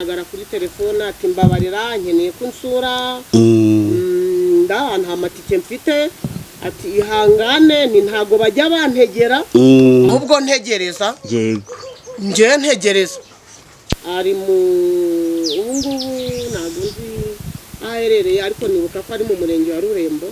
Ahamagara kuri telefone ati: "Mbabarira, nkeneye ko unsura." Nda nta matike mfite. Ati: "Ihangane." Ni ntago bajya bantegera, ahubwo ntegereza. Njyewe ntegereza ari mu ubu ngubu ntabwo nzi aho aherereye, ariko nibuka ko ari mu murenge wa Rurembo.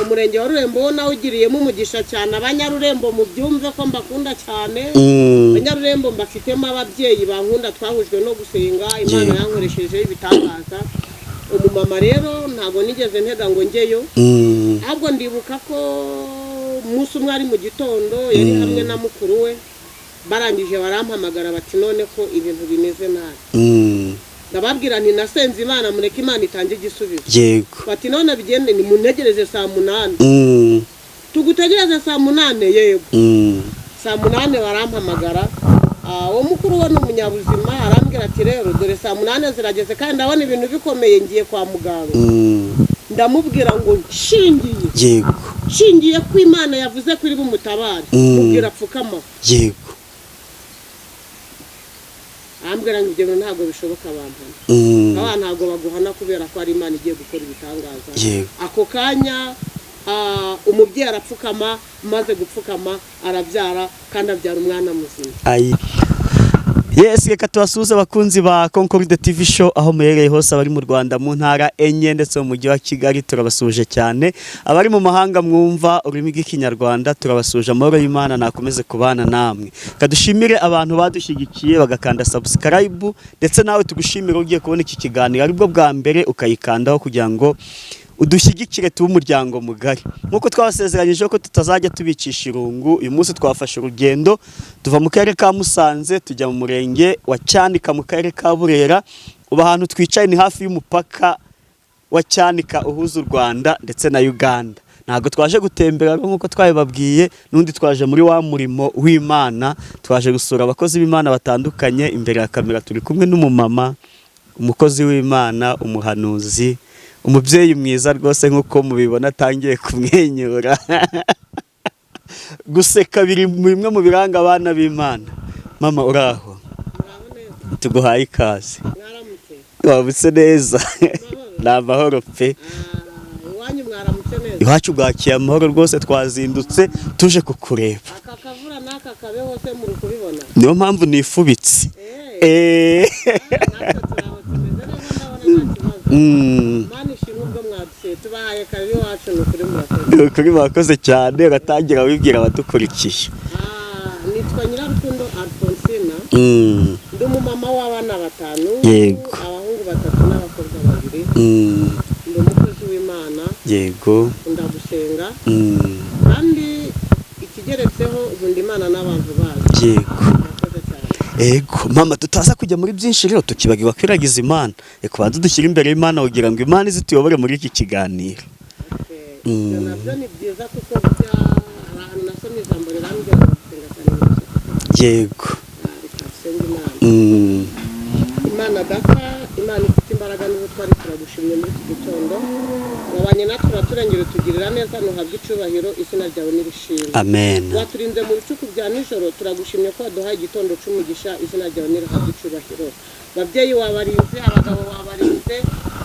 Umurenge wa Rurembo wo nawe ugiriyemo umugisha cyane. Abanyarurembo mubyumve ko mbakunda cyane. Abanyarurembo mbafitemo ababyeyi bankunda, twahujwe no gusenga Imana. Yankoreshejeho ibitangaza. Umumama rero ntabwo nigeze ntega ngo njyeyo, ahubwo ndibuka ko umunsi umwe ari mu gitondo yari hamwe na mukuru we, barangije barampamagara bati: "None ko ibintu bimeze nabi?" Ndababwira nti: "Nasenze Imana, mureke Imana itange igisubizo." Bati: "None bigende nimuntegereze saa 8." "Tugutegereze saa 8?" "Yego." Saa 8 barampamagara. Uwo mukuru we ni umunyabuzima, arambwira ati: "Rero dore saa 8 zirageze kandi ndabona ibintu bikomeye, ngiye kwa muganga." Ndamubwira ngo nshingiye nshingiye ko Imana yavuze ko iri bumutabare. Mubwira apfukama. Arambwira ngo ibyo bintu ntabwo bishoboka, bampana. Aba ntabwo baguhana kubera ko ari Imana igiye gukora ibitangaza. Ako kanya umubyeyi arapfukama, maze gupfukama arabyara, kandi abyara umwana muzima. Ayi. Yes, reka tubasuhuze abakunzi ba Concorde TV Show aho muherereye hose, abari mu Rwanda mu ntara enye ndetse mu mujyi wa Kigali, turabasuhuje cyane. Abari mu mahanga mwumva ururimi rw'Ikinyarwanda, turabasuhuje. Amahoro y'Imana nakomeze kubana namwe. Kadushimire abantu badushyigikiye bagakanda subscribe, ndetse nawe tugushimire ugiye kubona iki kiganiro aribwo bwa mbere ukayikandaho kugira ngo udushyigikire tube umuryango mugari. Nk'uko twabasezeranyije ko tutazajya tubicisha irungu, uyu munsi twafashe urugendo tuva mu karere ka Musanze tujya mu murenge wa Cyanika mu karere ka Burera. Ubu ahantu twicaye ni hafi y'umupaka wa Cyanika uhuza u Rwanda ndetse na Uganda. Ntabwo twaje gutembera nk'uko twabibabwiye n'undi, twaje muri wa murimo w'Imana, twaje gusura abakozi b'Imana batandukanye. Imbere ya kamera turi kumwe n'umumama, umukozi w'Imana, umuhanuzi, umubyeyi mwiza rwose. Nk'uko mubibona atangiye kumwenyura. Guseka biri mu bimwe mu biranga abana b'Imana. Mama, uraho? Muraho neza. Tuguhaye ikaze. Mwaramutse? Wabutse neza, ni amahoro pe. Ah, iwanyu mwaramutse neza? Iwacu bwakiye amahoro rwose, twazindutse tuje kukureba. Aka kavura n'aka kabe hose muri kubibona? Niyo mpamvu nifubitse. Eh, natwe turaho, tumeze neza, ndabona nta kibazo. Imana ishimwe ubwo mwadusuye, tubahaye karibu iwacu, ni ukuri murakoze. Ni ukuri murakoze cyane. Uratangira wibwira abadukurikiye. Ah, nitwa Nyirarukundo Alphonsina. Ndi umumama w'abana batanu, abahungu batatu n'abakobwa babiri. Ndi umukozi w'Imana, nkunda gusenga, kandi ikigeretseho nkunda Imana n'abantu bayo. Murakoze cyane. Ego mama, tutaza kujya muri byinshi rero tukibagirwa kwiragiza Imana, reka ubanze dushyire imbere y'Imana kugira ngo Imana ize tuyobore muri iki kiganiro. Okay. Ibyo nabyo ni byiza, kuko burya hari ahantu nasomye ijambo rirambwira ngo gusenga cyane birashoboka. Reka dusenge Imana. Imana Data, Imana ifite imbaraga n'ubutwari, turagushimye muri iki gitondo. Wabanye natwe, uraturengera, utugirira neza, ntuhabwe icyubahiro, izina ryawe nirishimwe. Amen. Waturinze mu bicuku bya nijoro, turagushimye ko waduhaye igitondo cy'umugisha, izina ryawe nirihabwe icyubahiro. Babyeyi wabarinze, abagabo wabarinze,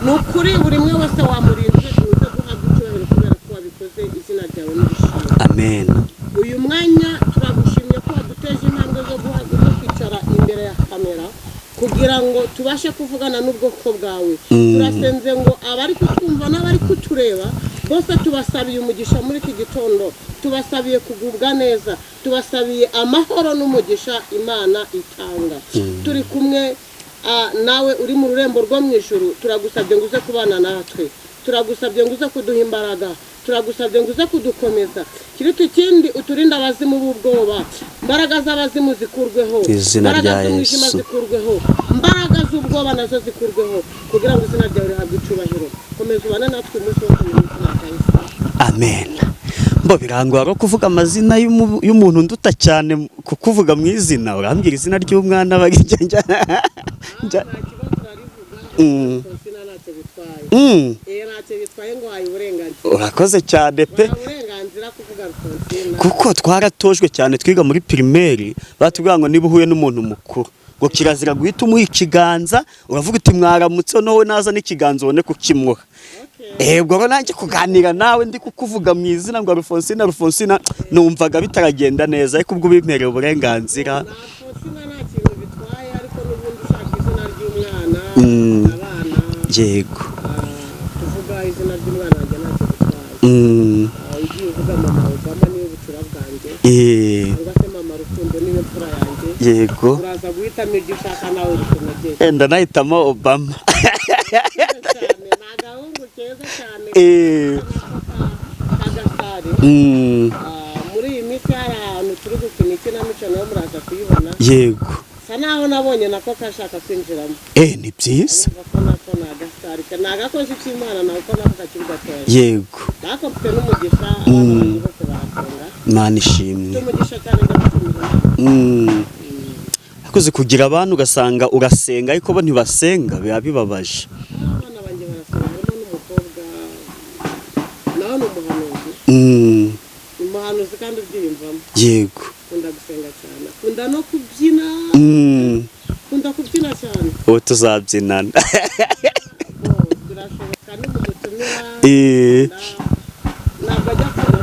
ni ukuri buri umwe wese wamurinze, uze guhabwa icyubahiro kubera ko wabikoze, izina ryawe nirishimwe. Amen. Uyu mwanya turagushimye ko waduteje intambwe zo kwicara imbere ya kamera kugira ngo tubashe kuvugana n'ubwoko bwawe. Turasenze ngo abari kutwumva n'abari kutureba bose tubasabiye umugisha muri iki gitondo, tubasabiye kugubwa neza, tubasabiye amahoro n'umugisha Imana itanga. Turi kumwe nawe uri mu rurembo rwo mu ijuru, turagusabye ngo uze kubana natwe, turagusabye ngo uze kuduha imbaraga, turagusabye ngo uze kudukomeza. Kiruta ikindi, uturinde abazimu b'ubwoba, imbaraga z'abazimu zikurweho, Izina imbaraga rya z'umwijima Yesu. zikurweho, imbaraga z'ubwoba nazo zikurweho, kugira ngo izina ryawe rihabwe icyubahiro. Komeza ubane natwe umunsi wose mu izina rya Yesu. Amen. Mbo birangora ko kuvuga amazina y'umuntu nduta cyane kukuvuga mu izina. Urambwira izina ry'umwana Nta kibazo, urarivuga. Alphonsina ntacyo bitwaye. Eh, ntacyo bitwaye, ngo wahaye uburenganzira. Urakoze cyane pe. Wahawe uburenganzira kuvuga Alphonsina. Kuko twaratojwe cyane twiga muri primaire, batubwira ngo niba uhuye n'umuntu mukuru Ngo kirazira guhita umuha ikiganza, uravuga uti mwaramutse, nowe naza n'ikiganza ubone kukimuha. Ubwo rero nanjye kuganira nawe ndi kukuvuga mu izina ngo Alphonsine, Alphonsina, numvaga bitaragenda neza, ariko ubwo ubimpereye uburenganzira. Na Alphonsine nta kintu bitwaye, ariko n'ubundi ushaka izina ry'umwana, abana, kuvuga izina ry'umwana wanjye ntacyo bitwaye. Ugiye uvuga mama Obama niwe bucura bwanjye, cyangwa se mama Rukundo niwe mfura yanjye. Uraza guhitamo iryo ushaka nawe rikunogeye. Enda nahitamo Obama. Cyane, ni agahungu keza cyane k'agasare. Muri iyi minsi hari ahantu turi gukina ikinamico, nawe muraza kuyibona. Sa naho nabonye nako kashaka kwinjiramo. Ni byiza. Urumva ko nako ni agasitari, ni agakozi k'Imana nako kakiri gatoya. Ariko mfite n'umugisha, abana banjye bose barasenga. Imana ishimwe. Mfite umugisha cyane, ndagushimira Imana. Hakoze kugira abantu ugasanga urasenga ariko bo ntibasenga, biba bibabaje. Abana banjye barasenga, harimo n'umukobwa nawe ni umuhanuzi. Ni umuhanuzi kandi ubyiyumvamo. Akunda gusenga cyane, akunda no kubyina. Akunda kubyina cyane. Ubu tuzabyinana. Oh, birashoboka nimumutumira. Ntabwo ajya akunda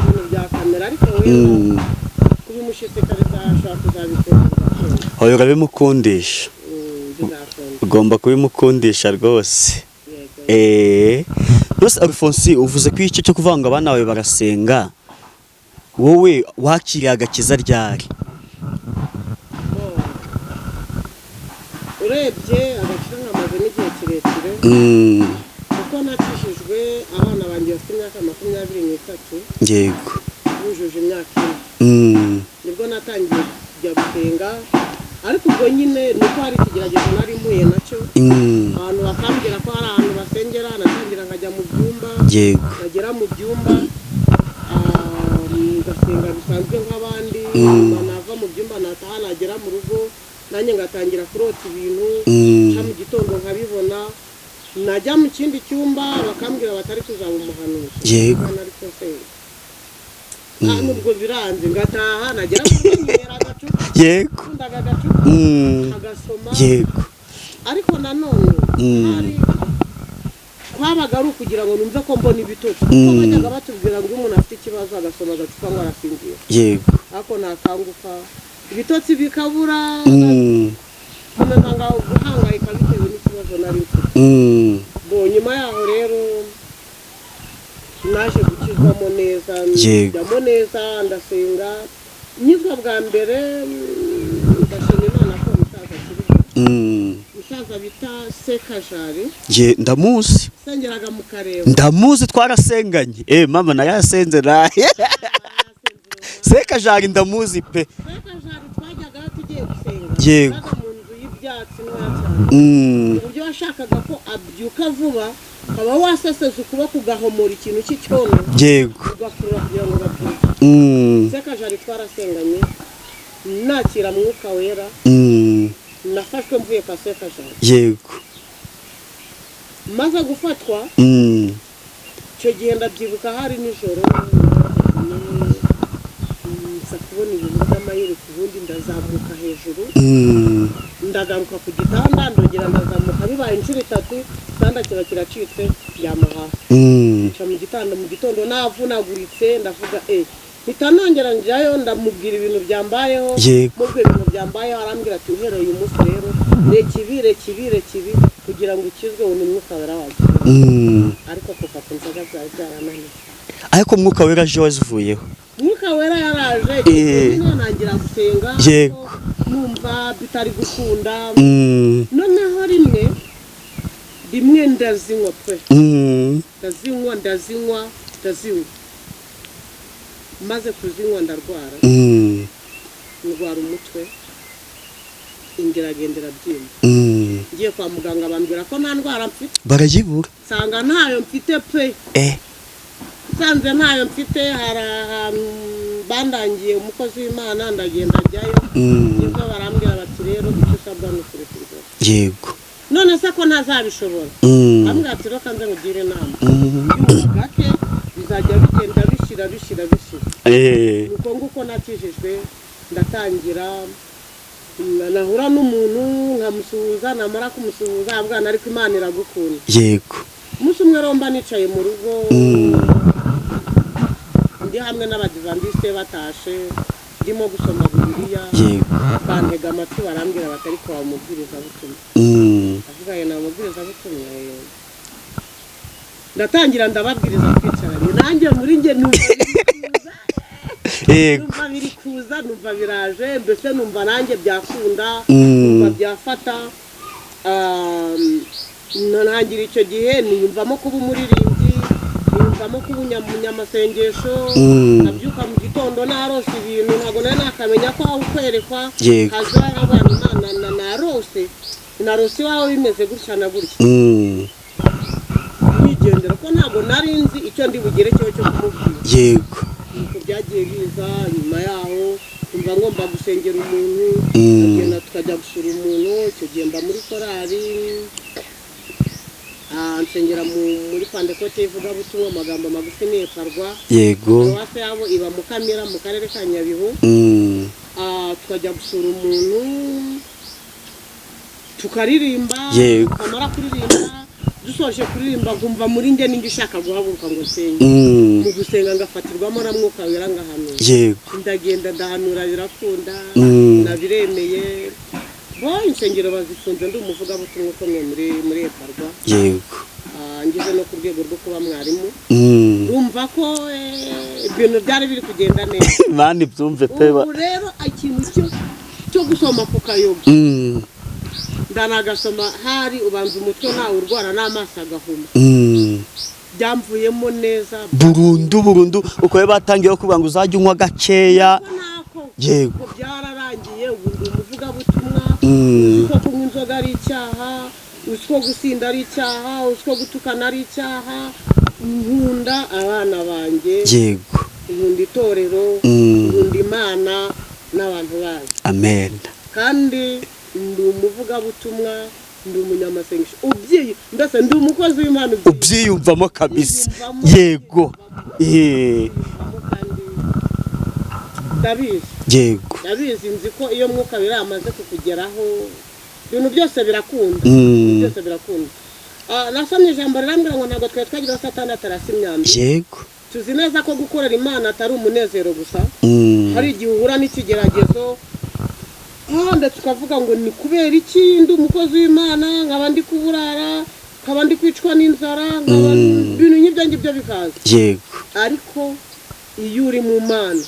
ibintu bya kamera, ariko wenda kubimushishikariza ashobora kuzabikora bigakunda. Hoya urabimukundisha. Bizakunda. Ugomba kubimukundisha rwose. Yego. Rwose Alphonse, uvuze ko icyo cyo kuvuga ngo abana bawe barasenga, wowe wakiriye agakiza ryari? Oh. Urebye agakiza nkamaze n'igihe kirekire, kuko nakijijwe abana banjye bafite imyaka 23. Bujuje imyaka 4, nibwo natangiye kujya gusenga, ariko ubwo nyine ni uko hari ikigeragezo nari mpuye nacyo. Abantu bakambwira ko hari ahantu basengera, natangira nkajya mu byumba. Nagera mu byumba, ngasenga bisanzwe nk'abandi. Nyuma nava mu byumba nataha, nagera mu rugo nanjye ngatangira kurota ibintu. Nca mu gitondo nkabibona, najya mu kindi cyumba bakambwira batari kuzaba umuhanuzi. Hano ariko se nubwo biranze, ngataha nagera mu rugo nywera agacupa. Nakundaga agacupa, agasoma. Ariko nanone hari kwabaga ari ukugira ngo numve ko mbona ibitotsi, kuko bajyaga batubwira ngo iyo umuntu afite ikibazo agasoma agacupa ngo arasinzira. Ariko nakanguka ibitotsi bikabura, nkomeza ngaho guhangayika bitewe n'ikibazo nari mfite. Bo nyuma yaho rero naje gukizwamo neza, njyamo neza, ndasenga, nkizwa bwa mbere, ndashima Imana ko umusaza akiriho. Umusaza bita Sekajari. Ye, ndamuzi. Sengeraga mu Kareba. Ndamuzi, twarasenganye. Mama nayo yasenze naye Sekajari, ndamuzi pe. Sekajari twajyaga tugiye gusenga. Twabaga mu nzu y'ibyatsi ntoya cyane, uburyo washakaga ko abyuka vuba ukaba waseseza ukuboko ugahomora ikintu cy'icyondo, ugakurura kugira ngo babyuke. Sekajari twarasenganye, nakira Mwuka Wera. Nafashwe mvuye kwa Sekajari. Maze gufatwa, icyo gihe ndabyibuka hari nijoro, nza kubona ibintu by'amayeri ku bundi, ndazamuka hejuru, ndagaruka ku gitanda, ndongera ndazamuka, bibaye inshuro itatu, igitanda kiba kiracitse, ndyama hasi. Nca mu gitanda, mu gitondo navunaguritse, ndavuga mpita nongera njyayo, ndamubwira ibintu byambayeho. Mubwira ibintu byambayeho, arambwira ati uhereye uyu munsi rero reka ibi, reka ibi, reka ibi kugira ngo ukizwe, ubone Umwuka Wera wagiye. Ariko kuva ku nzoga byari byarananiye. Ariko Umwuka Wera aje wazivuyeho? Umwuka Wera yaraje, nyine ntangira gusenga, ariko numva bitari gukunda. Noneho rimwe rimwe ndazinywa pe. Ndazinywa, ndazinywa, ndazinywa, maze kuzinywa ndarwara. Ndwara umutwe, ingeragenda irabyimba. Ngiye kwa muganga bambwira ko nta ndwara mfite. Barayibura. Nsanga ntayo mfite pe. Nsanze ntayo mfite, hari ahantu bandangiye umukozi w'Imana, ndagenda njyayo. Nibwo barambwira bati rero icyo usabwa ni ukureka inzoga. None se ko ntazabishobora? Bambwira ati reka nze nkugire inama, gake bizajya bigenda bishira, bishira, bishira. Nuko nguko nakijijwe, ndatangira. Nahura n'umuntu nkamusuhuza, namara kumusuhuza abwana, ariko Imana iragukunda. Umunsi umwe rero mba nicaye mu rugo, ndi hamwe n'Abadivandisite batashe, ndimo gusoma Bibiliya. Bantega amatwi, barambwira bati: "Ariko wa mubwirizabutumwa?" Avuga ngo: "Ni umubwirizabutumwa." Ndatangira ndababwiriza, twicaranye, nanjye muri njye numva biri kuza. Numva biri kuza, numva biraje, mbese numva nanjye byakunda. Numva byafata. Ntangira icyo gihe niyumvamo kuba umuririmbyi, niyumvamo kuba umunyamasengesho. Nabyuka mu gitondo narose ibintu, ntabwo nari nakamenya ko aho kwerekwa. Haza abana Imana narose iwawe bimeze gutya na gutya. Nigendera ko ntabwo nari nzi icyo ndi bugere cyo kumubwira. Nuko byagiye biza. Nyuma yaho numva ngomba gusengera umuntu. Tukagenda tukajya gusura umuntu. Icyo gihe mba muri korali. Nsengera muri Pantekote y'ivugabutumwa, amagambo magufi ni Eparwa. Paruwasi yabo iba Mukamira mu karere ka Nyabihu. Tukajya gusura umuntu, tukaririmba. Twamara kuririmba, dusoje kuririmba, nkumva muri njye ninjye ushaka guhaguruka ngo nsenge. Mu gusenga ngafatirwamo na Mwuka Wera, ngahanura. Ndagenda ndahanura, birakunda. Nabiremeye bo, insengero bazifunze, ndi umuvugabutumwa ukomeye muri Eparwa. Ngeze no ku rwego rwo kuba mwarimu. Urumva ko ibintu byari biri kugenda neza. Imana ibyumve pe Ubu rero ikintu cyo gusoma ku kayoga, ndanagasoma, hari ubanza umutwe ntawe urwara n'amaso agahuma. Byamvuyemo neza. Burundu burundu, uko batangiye kuvuga ngo uzajya unywa gakeya. Ko nako. Yego. Ubwo byararangiye, ubu ndi umuvugabutumwa. Uzi ko kunywa inzoga ari icyaha, uzi ko gusinda ari icyaha, uzi ko gutukana ari icyaha. Nkunda abana banjye. Nkunda itorero. Nkunda Imana n'abantu bayo. Amen. Kandi ndi umuvugabutumwa, ndi umunyamasengesho ubyiye, mbese ndi umukozi w'Imana ubyiye. Ubyiyumvamo kabisa. Ubyiyumvamo. Yego. Ubyiyumvamo kandi ndabizi. Ndabizi, nzi ko iyo Mwuka Wera amaze kukugeraho ibintu byose birakunda. Ibintu byose birakunda. Nasomye ijambo rirambwira ngo ntabwo twari twagira Satani atarasa imyambi. Tuzi neza ko gukorera Imana atari umunezero gusa. Hari igihe uhura n'ikigeragezo, ndetse ukavuga ngo: "Ni kubera iki ndi umukozi w'Imana nkaba ndi kuburara, nkaba ndi kwicwa n'inzara, nkaba ibintu nk'ibyo ngibyo bikaza?" Ariko iyo uri mu Mana,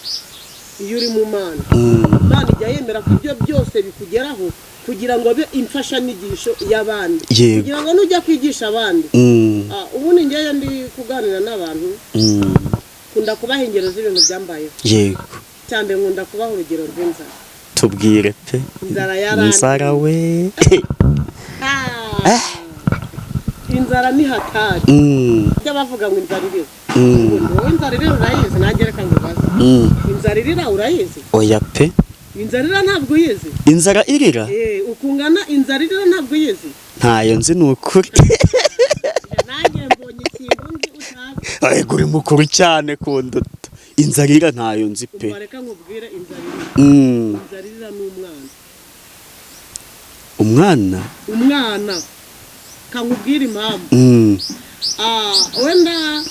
iyo uri mu Mana, Imana ijya yemera ko ibyo byose bikugeraho kugira ngo abe imfashanyigisho y'abandi. Kugira ngo nujya kwigisha abandi. Ubundi ngewe ndi kuganira n'abantu, nkunda kubaha ingero z'ibintu byambayeho. Cyane nkunda kubaha urugero rw'inzara. Tubwire pe. Inzara yarandiye. Inzara we. Inzara ni hatari. Bajya bavuga ngo inzara irira. Ubundi wowe inzara irira urayizi? Nanjye reka ngubaze. Inzara irira urayizi? Oya pe. Inzara irira ntabwo uyizi? Inzara irira? Ukungana inzara irira ntabwo uyizi? Ntayo nzi, ni ukuri. Nanjye mbonye ikintu nzi utazi. Ariko uri mukuru cyane kunduta, inzara irira ntayo nzi pe. Umva, reka nkubwire inzara irira. Inzara irira ni umwana. Umwana? Umwana. Kankubwire impamvu. Wenda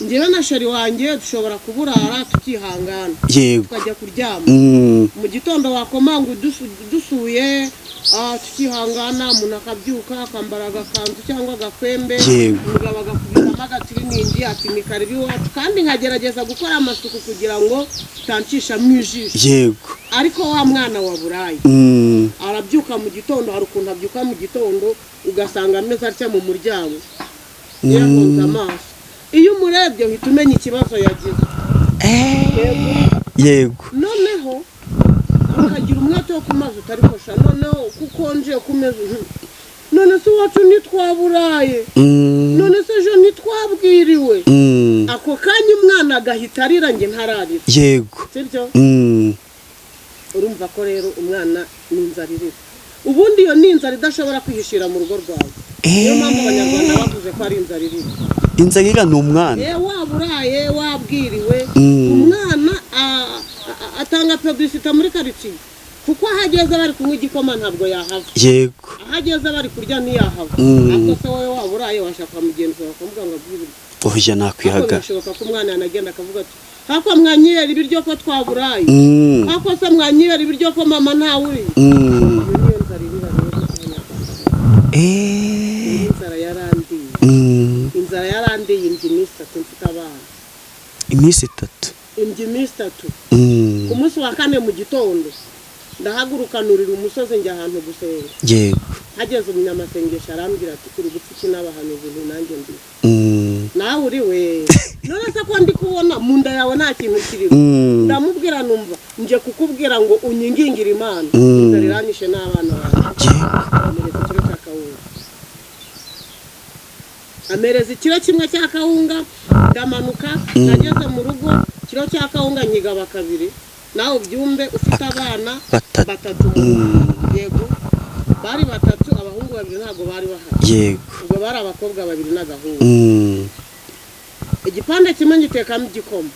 njyewe na chéri wanjye dushobora kuburara tukihangana, tukajya kuryama. Mu gitondo wakomanga dusuye, tukihangana, umuntu akabyuka akambara agakanzu cyangwa agakwembe. Umugabo agakubitamo agatiriningi ati: "Ni karibu iwacu." Kandi nkagerageza gukora amasuku kugira ngo utancisha mu ijisho. Ariko wa mwana wa burayi arabyuka mu gitondo, hari ukuntu abyuka mu gitondo ugasanga ameze atya mu muryango, yafunze amaso. Iyo umurebye uhita umenya ikibazo yagize. Yego. Noneho ukagira umwete wo kumaza utarikosha, noneho kuko nje kumeze none se iwacu ntitwaburaye? None se ejo ntitwabwiriwe? Ako kanya umwana agahita arira, njye ntararira. Sibyo? Urumva ko rero umwana ni inzara irira. Ubundi iyo ni inzara idashobora kwihishira mu rugo rwawe, niyo mpamvu Abanyarwanda bavuze ko ari inzara irira. Inzara irira ni umwana. Waba uraye wabwiriwe, umwana atanga publicité muri karitsiye. Kuko aho ageze bari kunywa igikoma ntabwo yahava. Yego. Aho ageze bari kurya ntiyahava. Ariko se wowe waba uraye washaka mugenzi wawe ukamubwira ngo aguhe ibiryo? Oya, Ariko nakwihaga. birashoboka ko umwana yanagenda akavuga ati: "Hako mwanyihera ibiryo ko twaburaye? Hako se mwanyihera ibiryo ko mama ntawe uri?" Iyo niyo nzara irira rero Abanyarwanda. Inzara yarandiye. Inzara yarandiye, indya iminsi 3 mfite abana. Iminsi 3? Indya iminsi 3. Ku munsi wa kane mu gitondo ndahaguruka, nurira umusozi, njya ahantu gusenga. Hageze umunyamasengesho arambwira ati: "Uri gupfa iki n'abahanuzi?" Nti: "Nanjye ndi." "Nawe uri we? None se ko ndi kubona mu nda yawe nta kintu kirimo?" Ndamubwira: "Numva nje kukubwira ngo unyingingire Imana, inzara iranyishe n'abana banjye." Amereza ikiro cya kawunga, amereza ikiro kimwe cya kawunga, ndamanuka. Nageze mu rugo, ikiro cya kawunga nkigaba kabiri. Nawe ubyumve, ufite abana batatu. Batatu mu rugo. Yego, bari batatu, abahungu babiri ntabwo bari bahari. Ubwo bari abakobwa babiri n'agahungu. Igipande kimwe ngitekamo igikoma,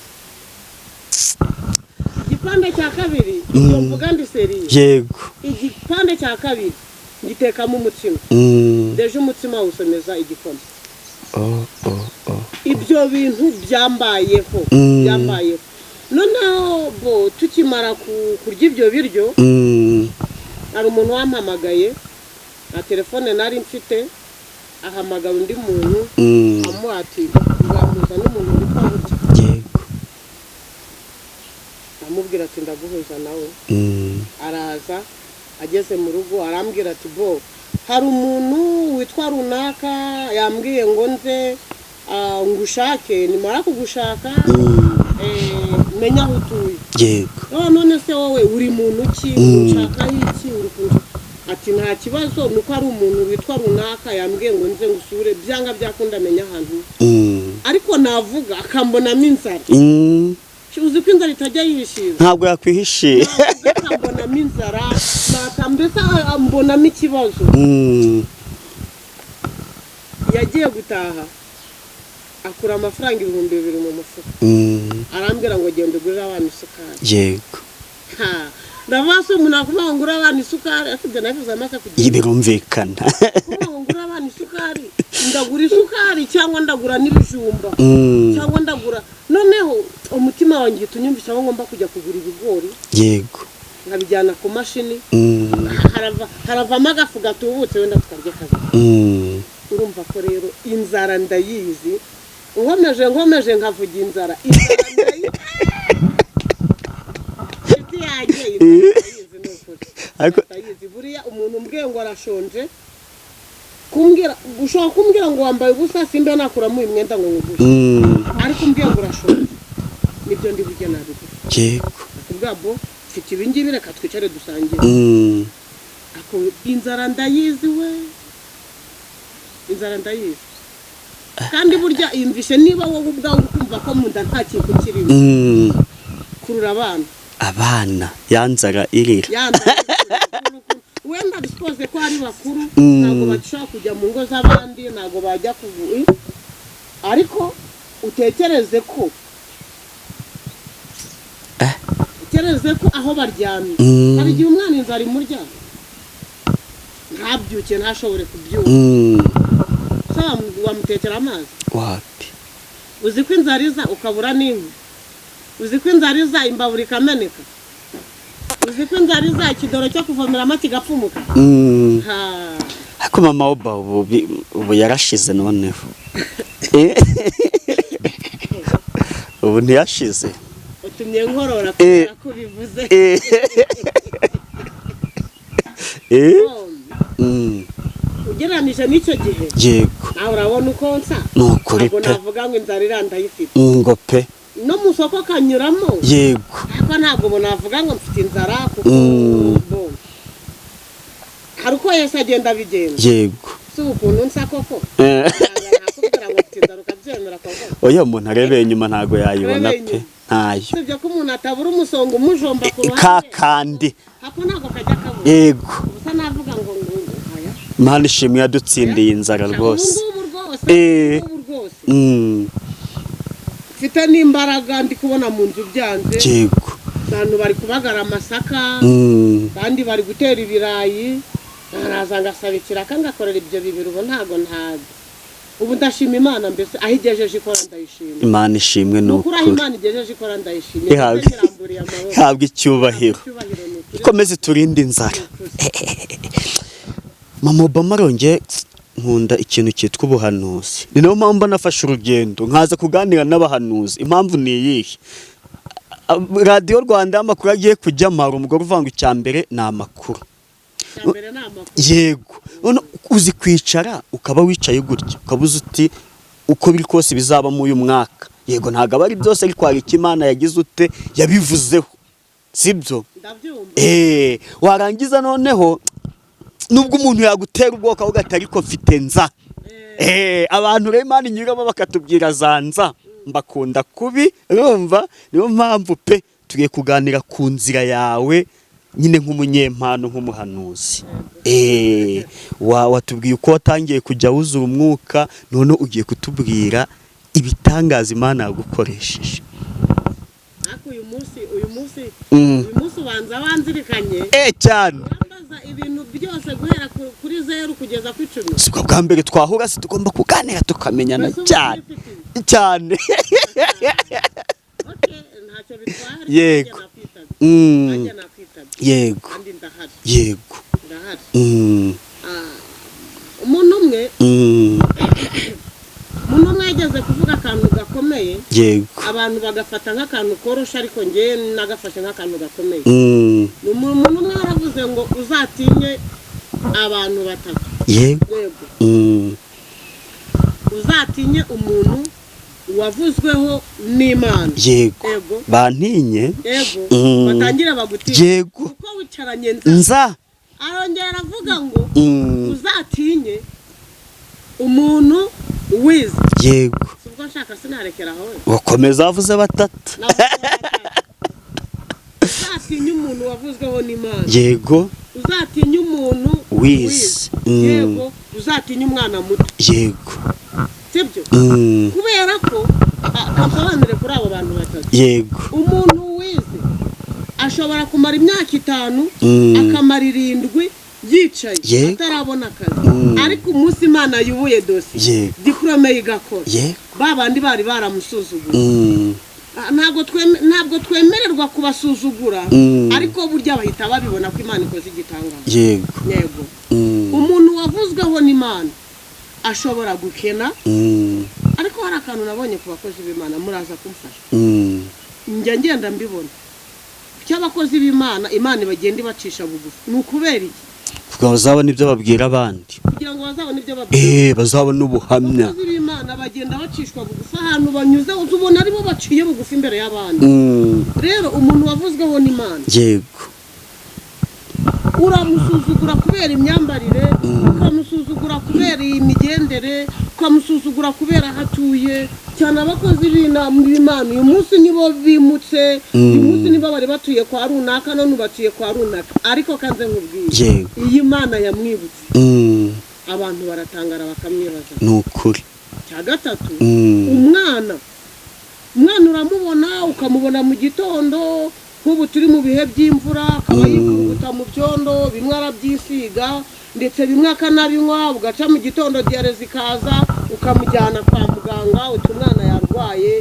igipande cya kabiri, ibyo mvuga ndi sérieux. Igipande cya kabiri ngitekamo umutsima. Deje umutsima awusomeza igikoma. Oh, oh, oh. Ibyo bintu byambayeho. Byambayeho. Noneho bo tukimara kurya ibyo biryo, hari umuntu wampamagaye, nta telefone nari mfite, ahamagara undi muntu, amuha ati: "Wamuza n'umuntu witwa gutya?" Amubwira ati: "Ndaguhuza nawe." Araza, ageze mu rugo arambwira ati: "Bo hari umuntu witwa runaka yambwiye ngo nze ngushake, nimara kugushaka menye aho utuye." "Oh, none se wowe uri muntu ki? Unshakaho iki? Uri kunshaka?" Ati: "Nta kibazo, ni uko ari umuntu witwa runaka yambwiye ngo nze ngusure, byanga byakunda amenya ahantu." Ariko navuga akambonamo inzara. Uzi ko inzara itajya yihishira? Ntabwo yakwihishira. Navuga akambonamo inzara, naka mbese ambonamo ikibazo. Yagiye gutaha akura amafaranga 2000 mu mufuka. Arambwira ngo: "Genda ugurire abana isukari." Ha, ndavuga: "Se umuntu akuvuga ngo ngure abana isukari?" Ariko ibyo nabivuze amaze kugenda. Birumvikana. Kuvuga ngo ngure abana isukari, ndagura isukari cyangwa ndagura n'ibijumba? Cyangwa ndagura? Noneho umutima wanjye uhita unyumvisha aho ngomba kujya kugura ibigori, nkabijyana ku mashini, haravamo agafu gatubutse, wenda tukarya kabiri. Urumva ko rero inzara ndayizi. Nkomeje nkomeje nkavuga inzara, inzara ndayizi, inshuti yanjye, inzara ndayizi, ni ukuri. Ndayizi. Buriya umuntu umbwiye ngo arashonje, kumbwira, ushobora kumbwira ngo wambaye ubusa, simba nakuramo uyu mwenda ngo nguguhe. Ariko umbwiye ngo urashonje, nibyo ndi burya nabigura. Nakubwira: "Bo mfite ibi ngibi, reka twicare dusangire." Ako inzara ndayizi we, inzara ndayizi. Kandi burya yumvishe, niba wowe ubwawe uri kumva ko mu nda nta kintu kirimo, kurura abana. Abana, ya nzara irira. Ya nzara, wenda dusipoze ko ari bakuru, ntabwo bashobora kujya mu ngo z'abandi, ntabwo bajya kugu, ariko utekereze ko utekereze ko aho baryamye, hari igihe umwana inzara imurya ntabyuke, ntashobore kubyuka. Se wamutekera amazi? Wapi. Uzi ko inzara iza ukabura n'inkwi? Uzi ko inzara iza imbabura ikameneka? Uzi ko inzara iza ikidoro cyo kuvomeramo kigapfumuka? Ha. Ariko mama Oba ubu yarashize noneho. Ubu ntiyashize. Utumye nkorora kubera ko ubivuze. Oh, ugereranije n'icyo gihe, nawe urabona uko nsa. Ni ukuri Ntabwo pe. navuga ngo inzara irandayifite. Ngo pe. No mu isoko kanyuramo, ariko ntabwo ubu navuga ngo mfite inzara, kuko bo hari uko Yesu agenda abigenza. Si ukuntu nsa koko? Nakubwira ngo mfite inzara ukabyemera koko? Oya, umuntu arebeye inyuma ntabwo yayibona Arebeye pe. inyuma. Ntayo. Usibye ko umuntu atabura umusonga umujomba ku Ka ruhande. Kandi. Ako ntabwo kajya kabura. Ubusa navuga ngo aya. Imana ishimwe yadutsindiye inzara rwose. Ubu ngubu rwose, ubu ngubu rwose mfite n'imbaraga, ndi kubona mu nzu byanze. Abantu bari kubagara amasaka, abandi bari gutera ibirayi. Naraza ngasaba ikiraka ngakorera ibyo bibiri. Ubu ntago ntazi, ubu ndashima Imana, mbese aho igejeje ikora ndayishima. Imana ishimwe, ni Ni ukuri, aho ukuri. Imana igejeje ikora ndayishima. Iramburiye amaboko. Ihabwe icyubahiro. Icyubahiro, ni ukuri. Ikomeze turinde inzara. Mama Obama, arongeye nkunda ikintu cyitwa ubuhanuzi, ni nayo mpamvu nafashe urugendo nkaza kuganira n'abahanuzi. Impamvu ni iyihe? Radiyo Rwanda, amakuru agiye kujyamo, hari umugore uvuga ngo icya mbere ni amakuru. Icya mbere ni amakuru. Yego. None uzi kwicara ukaba wicaye gutya, ukaba uzi uti uko biri kose bizaba muri uyu mwaka? Yego, ntabwo aba ari byose, ariko hari icyo Imana yagize ute, yabivuzeho, sibyo? Ndabyumva. Warangiza noneho nubwo umuntu yagutera ubwoko avuga ati ariko mfite nza. Abantu rero Imana inyuramo bakatubwira za nza, mbakunda kubi. Urumva, niyo mpamvu pe tugiye kuganira ku nzira yawe nyine nk'umunyempano, nk'umuhanuzi. Watubwiye uko watangiye kujya wuzura umwuka, none ugiye kutubwira ibitangaza Imana yagukoresheje. Ariko uyu munsi uyu munsi ubanza wanzirikanye. Cyane. Urambaza ibintu byose guhera kuri 0 kugeza ku 10. Si bwo bwa mbere twahura, si tugomba kuganira tukamenyana? Mbese ubu Cyane. urifitiye? Cyane. Okay, ntacyo bitwaye, ariko Yego. nanjye nakwitabye. Nanjye nakwitabye. Kandi ndahari. Ndahari. Umuntu umwe umuntu umwe yageze kuvuga akantu gakomeye, abantu bagafata nk'akantu korosha, ariko njyewe nagafashe nk'akantu gakomeye. Ni umuntu umwe yaravuze ngo uzatinye abantu batatu. Yego. Uzatinye umuntu wavuzweho n'Imana. Yego. Bantinye. Yego. Batangira bagutinye kuko wicaranye nza. Nza. Arongera aravuga ngo uzatinye umuntu wize. Si ubwo nshaka sinarekera aho? Bakomeza, bavuze batatu. Navuze batatu. Uzatinye umuntu wavuzweho n'Imana. Uzatinye umuntu Wize. Yego. Uzatinye umwana muto. Sibyo? Kubera ko kasobanure kuri abo bantu batatu. Umuntu wize ashobora kumara imyaka 5, akamara 7 yicaye atarabona akazi, ariko umunsi Imana yubuye dosiye, diporome ye igakora, ba bandi bari baramusuzuguye, ntabwo twemererwa kubasuzugura, ariko burya bahita babibona ko Imana ikoze igitangaza. Yego. Umuntu wavuzweho n'Imana ashobora gukena, ariko hari akantu nabonye ku bakozi b'Imana, muraza kumfasha. Njya ngenda mbibona kuki abakozi b'Imana Imana ibagenda ibacisha bugufi, ni ukubera iki? Kugira ngo bazabone ibyo babwira abandi. Kugira ngo bazabone ibyo babwira. Bazabone ubuhamya. Abakozi b'Imana bagenda bacishwa bugufi, ahantu banyuze uza ubona aribo baciye bugufi imbere y'abandi. Rero umuntu wavuzweho n'Imana, uramusuzugura kubera imyambarire, ukamusuzugura kubera iyi migendere, ukamusuzugura kubera aho atuye. Cyane abakozi b'Imana uyu munsi nibo bimutse, uyu munsi nibo bari batuye kwa runaka, none batuye kwa runaka, ariko kanze nkubwire, iyi Imana yamwibutse, abantu baratangara bakamwibaza. Ni ukuri. Cya gatatu, umwana uramubona, ukamubona mu gitondo, nk'ubu turi mu bihe by'imvura, akaba yikuruguta mu byondo, bimwe arabyisiga, ndetse bimwe akanabinywa. Ugaca mu gitondo diyare zikaza, ukamujyana kwa muganga uti umwana yarwaye.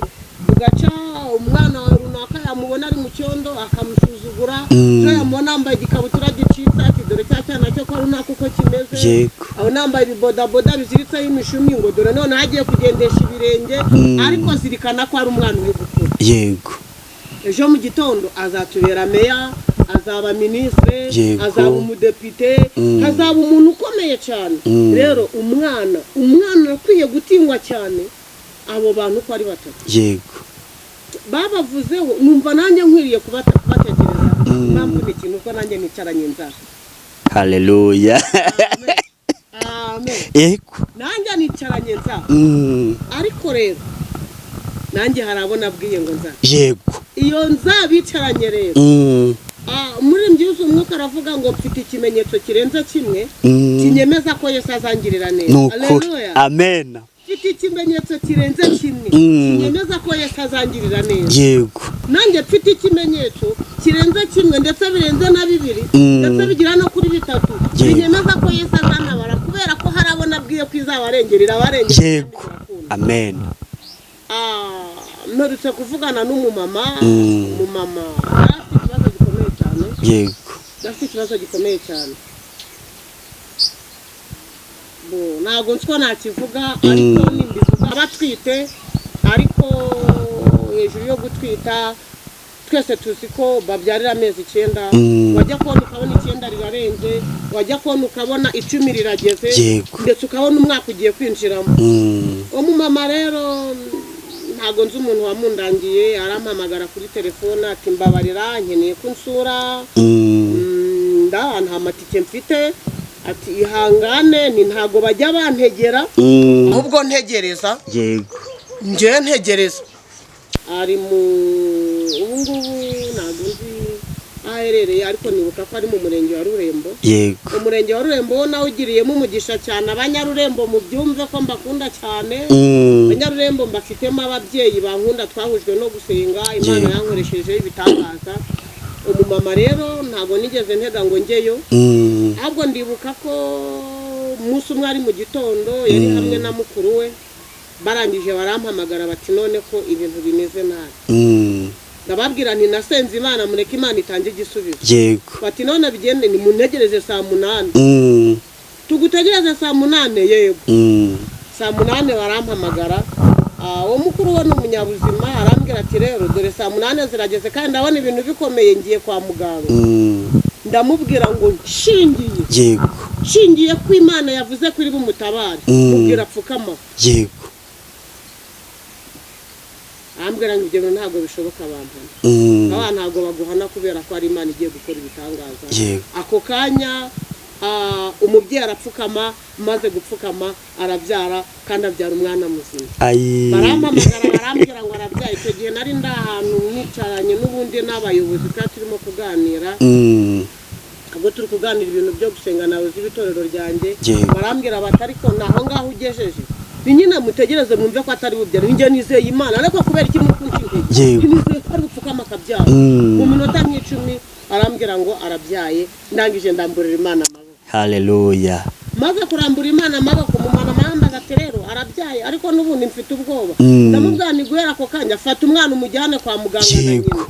Ugaca umwana runaka yamubona ari mu cyondo akamusuzugura, ejo yamubona yambaye igikabutura gicitse ati dore cya cyana cyo kwa runaka uko kimeze, aho nambaye ibibodaboda biziritseho imishumi ngo dore noneho agiye kugendesha ibirenge. Ariko zirikana ko ari umwana uri gukura. Ejo mu gitondo azatubera meya, azaba minisitiri, azaba umudepite, azaba umuntu ukomeye cyane. Rero umwana akwiye gutinywa cyane. Abo bantu uko ari batatu babavuzeho, numva nanjye nkwiriye kubatekereza. Impamvu ni ikintu uko nanjye nicaranye inzara. Haleluya. Amen. Amen. Nanjye nicaranye nzara. Ariko rero nanjye hari abo nabwiye ngo nzara. Iyo nzabicaranye rero, umuririmbyi yuzuye umwuka aravuga ngo mfite ikimenyetso kirenze kimwe kinyemeza ko Yesu azangirira neza. Ni ukuri. Haleluya. Amen. Mfite ikimenyetso kirenze kimwe kinyemeza ko Yesu azangirira neza. Nanjye mfite ikimenyetso kirenze kimwe, ndetse birenze na bibiri, ndetse bigira no kuri bitatu, binyemeza ko Yesu azantabara, kubera ko hari abo nabwiye ko izabarengera, irabarengera. Yego, amen. Mperutse kuvugana n'umumama. Umumama yari afite ikibazo gikomeye cyane. Afite ikibazo gikomeye cyane. Bo, ntabwo nzi ko nakivuga, ariko nimbivuga, aba atwite, ariko hejuru yo gutwita, twese tuzi ko babyarira amezi 9. Wajya kubona ukabona 9 rirarenze, wajya kubona ukabona 10 rirageze, ndetse ukabona umwaka ugiye kwinjiramo. Uwo mumama rero, ntabwo nzi umuntu wamundangiye, arampamagara kuri telefone ati: "Mbabarira, nkeneye ko unsura." Nta matike mfite. Ati: "Ihangane." Ni ntabwo bajya bantegera, ahubwo ntegereza. Njyewe ntegereza. Ari mu ubu ngubu ntabwo nzi aho aherereye, ariko nibuka ko ari mu murenge wa Rurembo. Umurenge wa Rurembo wo nawe ugiriyemo umugisha cyane. Abanyarurembo mubyumve ko mbakunda cyane. Abanyarurembo mbafitemo ababyeyi bankunda, twahujwe no gusenga Imana. Yankoresheje ibitangaza. Umumama rero ntabwo nigeze ntega ngo njyeyo, ahubwo ndibuka ko umunsi umwe ari mu gitondo, yari hamwe na mukuru we, barangije barampamagara bati: "None ko ibintu bimeze nabi?" Ndababwira nti: "Nasenze Imana, mureke Imana itange igisubizo." Bati: "None bigende?" Nimuntegereze saa 8. Tugutegereze saa 8? Yego. Saa 8 barampamagara. Uwo mukuru we ni umunyabuzima, arambwira ati: "Rero dore saa 8 zirageze kandi ndabona ibintu bikomeye, ngiye kwa muganga." Ndamubwira ngo nshingiye nshingiye ko Imana yavuze ko iri bumutabare, mubwira apfukama. Arambwira ngo ibyo bintu ntabwo bishoboka, bampana. Aba ntabwo baguhana kubera ko ari Imana igiye gukora ibitangaza. Ako kanya, umubyeyi arapfukama, maze gupfukama arabyara, kandi abyara umwana muzima. Ayi. Barampamagara barambwira ngo arabyaye. Icyo gihe nari ndi ahantu nicaranye n'ubundi n'abayobozi, twari turimo kuganira. Ubwo turi kuganira ibintu byo gusenga nawe z'ibitorero ryanjye, barambwira bati: "Ariko ni aho ngaho ugejeje?" Ni nyine mutegereze mwumve ko atari bubyare. Njye nizeye Imana, ariko kubera iki muri kunca intege? Nizeye ko ari bupfukama akabyara. Mu minota nk'icumi arambwira ngo arabyaye. Ndangije ndamburira Imana amaboko. Haleluya. Maze kurambura Imana amaboko, mu mwana arambaza ati: "Rero arabyaye, ariko n'ubundi mfite ubwoba." Ndamubwira ni guhera ako kanya fata umwana umujyane kwa muganga na nyina,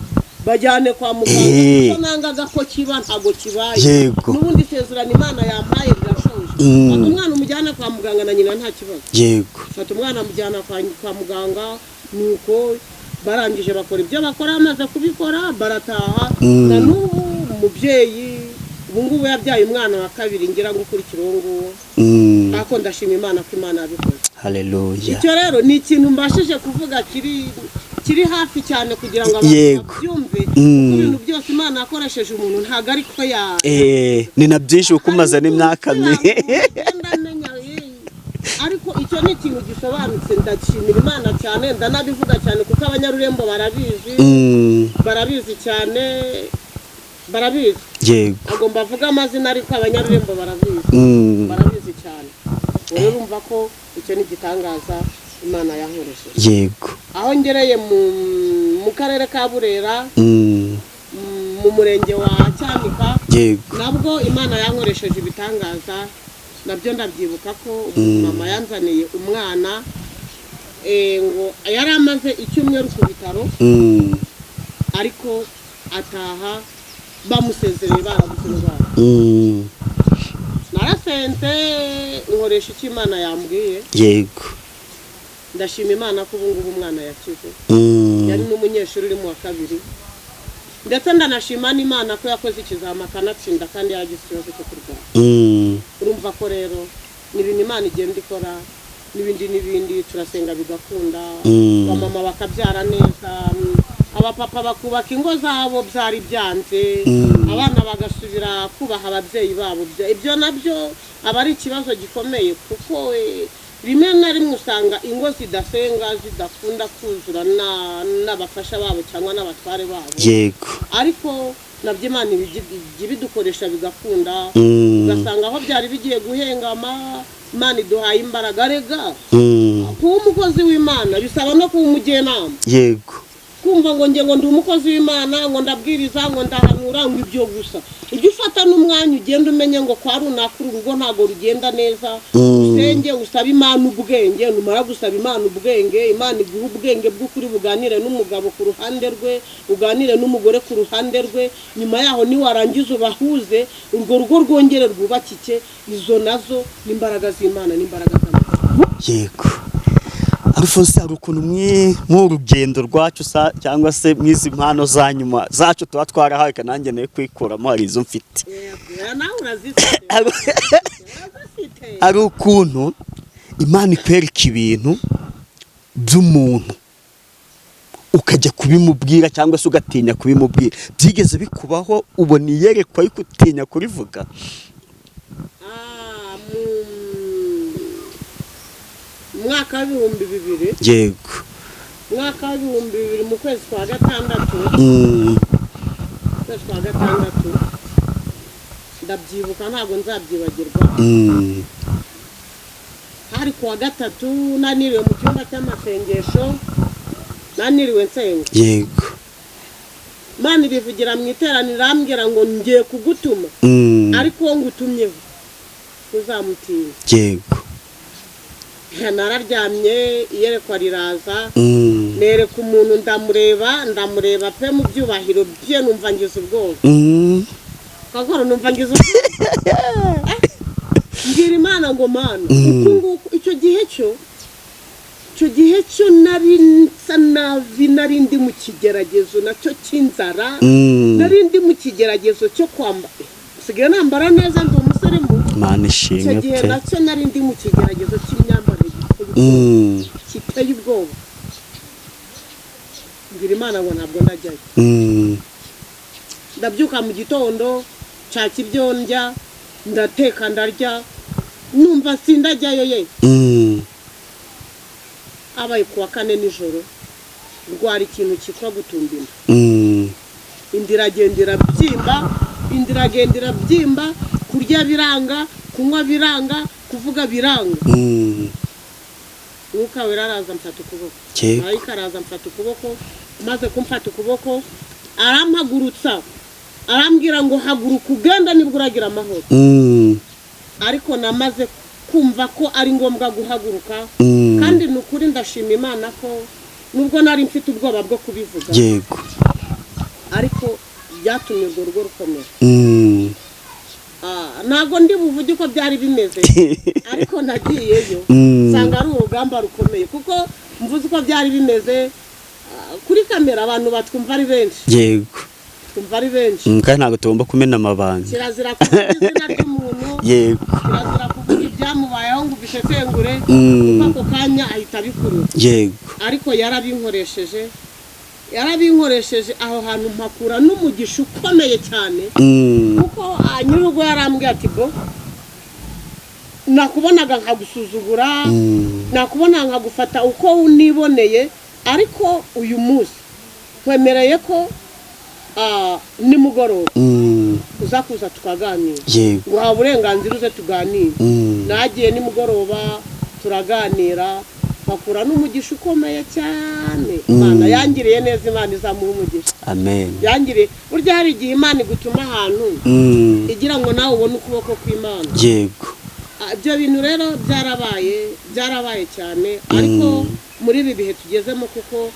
bajyane kwa muganga, kuko nangaga ko kiba ntabwo kibaye. N'ubundi isezerano Imana yampaye rirashoje. Fata umwana umujyane kwa muganga na nyina, nta kibazo. Fata umwana amujyana kwa muganga, nuko barangije bakora ibyo bakora, bamaze kubikora barataha. Na n'ubu umubyeyi ubu ngubu yabyaye umwana wa kabiri, ngira ngo ukurikira uwo nguwo. Ariko ndashima Imana ko Imana yabikoze. Haleluya. Icyo rero ni ikintu mbashije kuvuga kiri hafi cyane kugira ngo abantu babyumve, kuko ibintu byose Imana yakoresheje umuntu ntabwo ariko ya Ni na byinshi kuko umaze n'imyaka Ngenda menya, ariko icyo ni ikintu gisobanutse. Ndashimira Imana cyane, ndanabivuga cyane kuko abanyarurembo barabizi. Barabizi cyane, barabizi. Ntabwo mbavuga amazina, ariko abanyarurembo barabizi. Barabizi cyane. Rero urumva ko icyo ni igitangaza Imana yankoresheje. Aho ngereye mu karere ka Burera, mu murenge wa Cyanika, nabwo Imana yankoresheje ibitangaza. Nabyo ndabyibuka ko mama yanzaniye umwana, ngo yari amaze icyumweru ku bitaro, ariko ataha bamusezereye, barabuze indwara. Narasenze, nkoresha icyo Imana yambwiye. Ndashima Imana ko ubu ngubu umwana yakize. Yari n'umunyeshuri uri mu wa kabiri. Ndetse ndanashima n'Imana ko yakoze ikizami akanatsinda, kandi yaragize ikibazo cyo kurwara. Urumva ko rero ni ibintu Imana igenda ikora n'ibindi n'ibindi, turasenga bigakunda. Abamama bakabyara neza, abapapa bakubaka ingo zabo byari byanze, abana bagasubira kubaha ababyeyi babo. Ibyo nabyo aba ari ikibazo gikomeye, kuko rimwe na rimwe usanga ingo zidasenga zidakunda kuzura n'abafasha babo cyangwa n'abatware babo. Ariko nabyo Imana ijya ibidukoresha bigakunda. Ugasanga aho byari bigiye guhengama, Imana iduhaye imbaraga. Rega kuba umukozi w'Imana bisaba no kuba umujyanama. Kuba Kumva ngo nge ngo ndi umukozi w'Imana, ngo ndabwiriza, ngo ndahanura, ngo ibyo gusa. Ujye ufata n'umwanya ugenda umenye ngo kwa runaka uru rugo ntabwo rugenda neza. Usenge, usabe Imana ubwenge. Numara gusaba Imana ubwenge, Imana iguha ubwenge bw'ukuri, buganire n'umugabo ku ruhande rwe, uganire n'umugore ku ruhande rwe. Nyuma yaho niwarangiza ubahuze, urwo rugo rwongere rwubakike. Izo nazo n'imbaraga z'Imana, n'imbaraga z'Amahoro. Yego, Alphonse, hari ukuntu mu rugendo rwacu cyangwa se mw'izi mpano za nyuma zacu tuba twarahawe, nanjye nayo kwikuramo hari izo mfite. Yego, nawe urazifite. Urazifite. Hari ukuntu Imana ikwereka ibintu by'umuntu, ukajya kubimubwira cyangwa se ugatinya kubimubwira. Byigeze bikubaho, ubona iyerekwa ariko utinya kurivuga? Ah, mu mwaka w'2000, mwaka w'2000 mu kwezi kwa gatandatu, kwezi kwa gatandatu, ndabyibuka, ntabwo nzabyibagirwa. Hari kuwa gatatu, naniriwe mu cyumba cy'amasengesho, naniriwe nsenga. Imana ibivugira mu iteraniro, irambwira ngo ngiye kugutuma, ariko uwo ngutumyeho ntuzamutinya. Nararyamye, iyerekwa riraza. Nereka umuntu, ndamureba, ndamureba pe, mu byubahiro bye, numva ngize ubwoba. Kakora numva ngize ubwoba. Mbwira Imana ngo: "Mana, uku nguku." Icyo gihe cyo nari nsa nabi, nari ndi mu kigeragezo nacyo cy'inzara. Nari ndi mu kigeragezo cyo kwambara, nsigaye nambara neza, ndi umusirimu. Imana Icyo ishimwe gihe pe. nacyo nari ndi mu kigeragezo cy'imyambarire giteye ubwoba, kiteye ubwoba. Mbwira Imana ngo ntabwo ndajyayo. Ndabyuka mu gitondo, nshaka ibyo ndya, ndateka, ndarya, numva sindajyayo ye. Abaye kuwa kane nijoro, ndwara ikintu cyitwa gutumba inda. Inda iragenda irabyimba, inda iragenda irabyimba, kurya biranga, kunywa biranga, kuvuga biranga. Umwuka Wera araza amfata ukuboko. Marayika araza amfata ukuboko. Amaze kumfata ukuboko arampagurutsa, arambwira ngo: "Haguruka ugenda, nibwo uragira amahoro." Ariko namaze kumva ko ari ngombwa guhaguruka. Kandi ni ukuri, ndashima Imana ko nubwo nari mfite ubwoba bwo kubivuga, ariko byatumye urwo rugo rukomera. Ntabwo ndi buvuge uko byari bimeze, ariko nagiyeyo nsanga ari urugamba rukomeye, kuko mvuze uko byari bimeze kuri kamera, abantu batwumva ari benshi. Twumva ari benshi. Kandi ntabwo tugomba kumena amabanga. Kirazira kuvuga izina ry'umuntu. Kirazira kuvuga ibyamubayeho ngo ubisesengure, kuko ako kanya ahita abikurura. Ariko yarabinkoresheje, yarabinkoresheje. Aho hantu mpakura n'umugisha ukomeye cyane, kuko nyir'urugo yarambwiye ati: "Bo nakubonaga nkagusuzugura, nakubonaga nkagufata uko niboneye, ariko uyu munsi nkwemereye ko nimugoroba uza kuza tukaganira. Nguhawe uburenganzira, uze tuganire." Nagiye nimugoroba, turaganira, mpakura n'umugisha ukomeye cyane. Imana yangiriye neza, Imana izamuha umugisha. Amen. Yangiriye, burya hari igihe Imana igutuma ahantu igira ngo nawe ubone ukuboko kw'Imana. Ibyo bintu rero byarabaye, byarabaye cyane, ariko muri ibi bihe tugezemo, kuko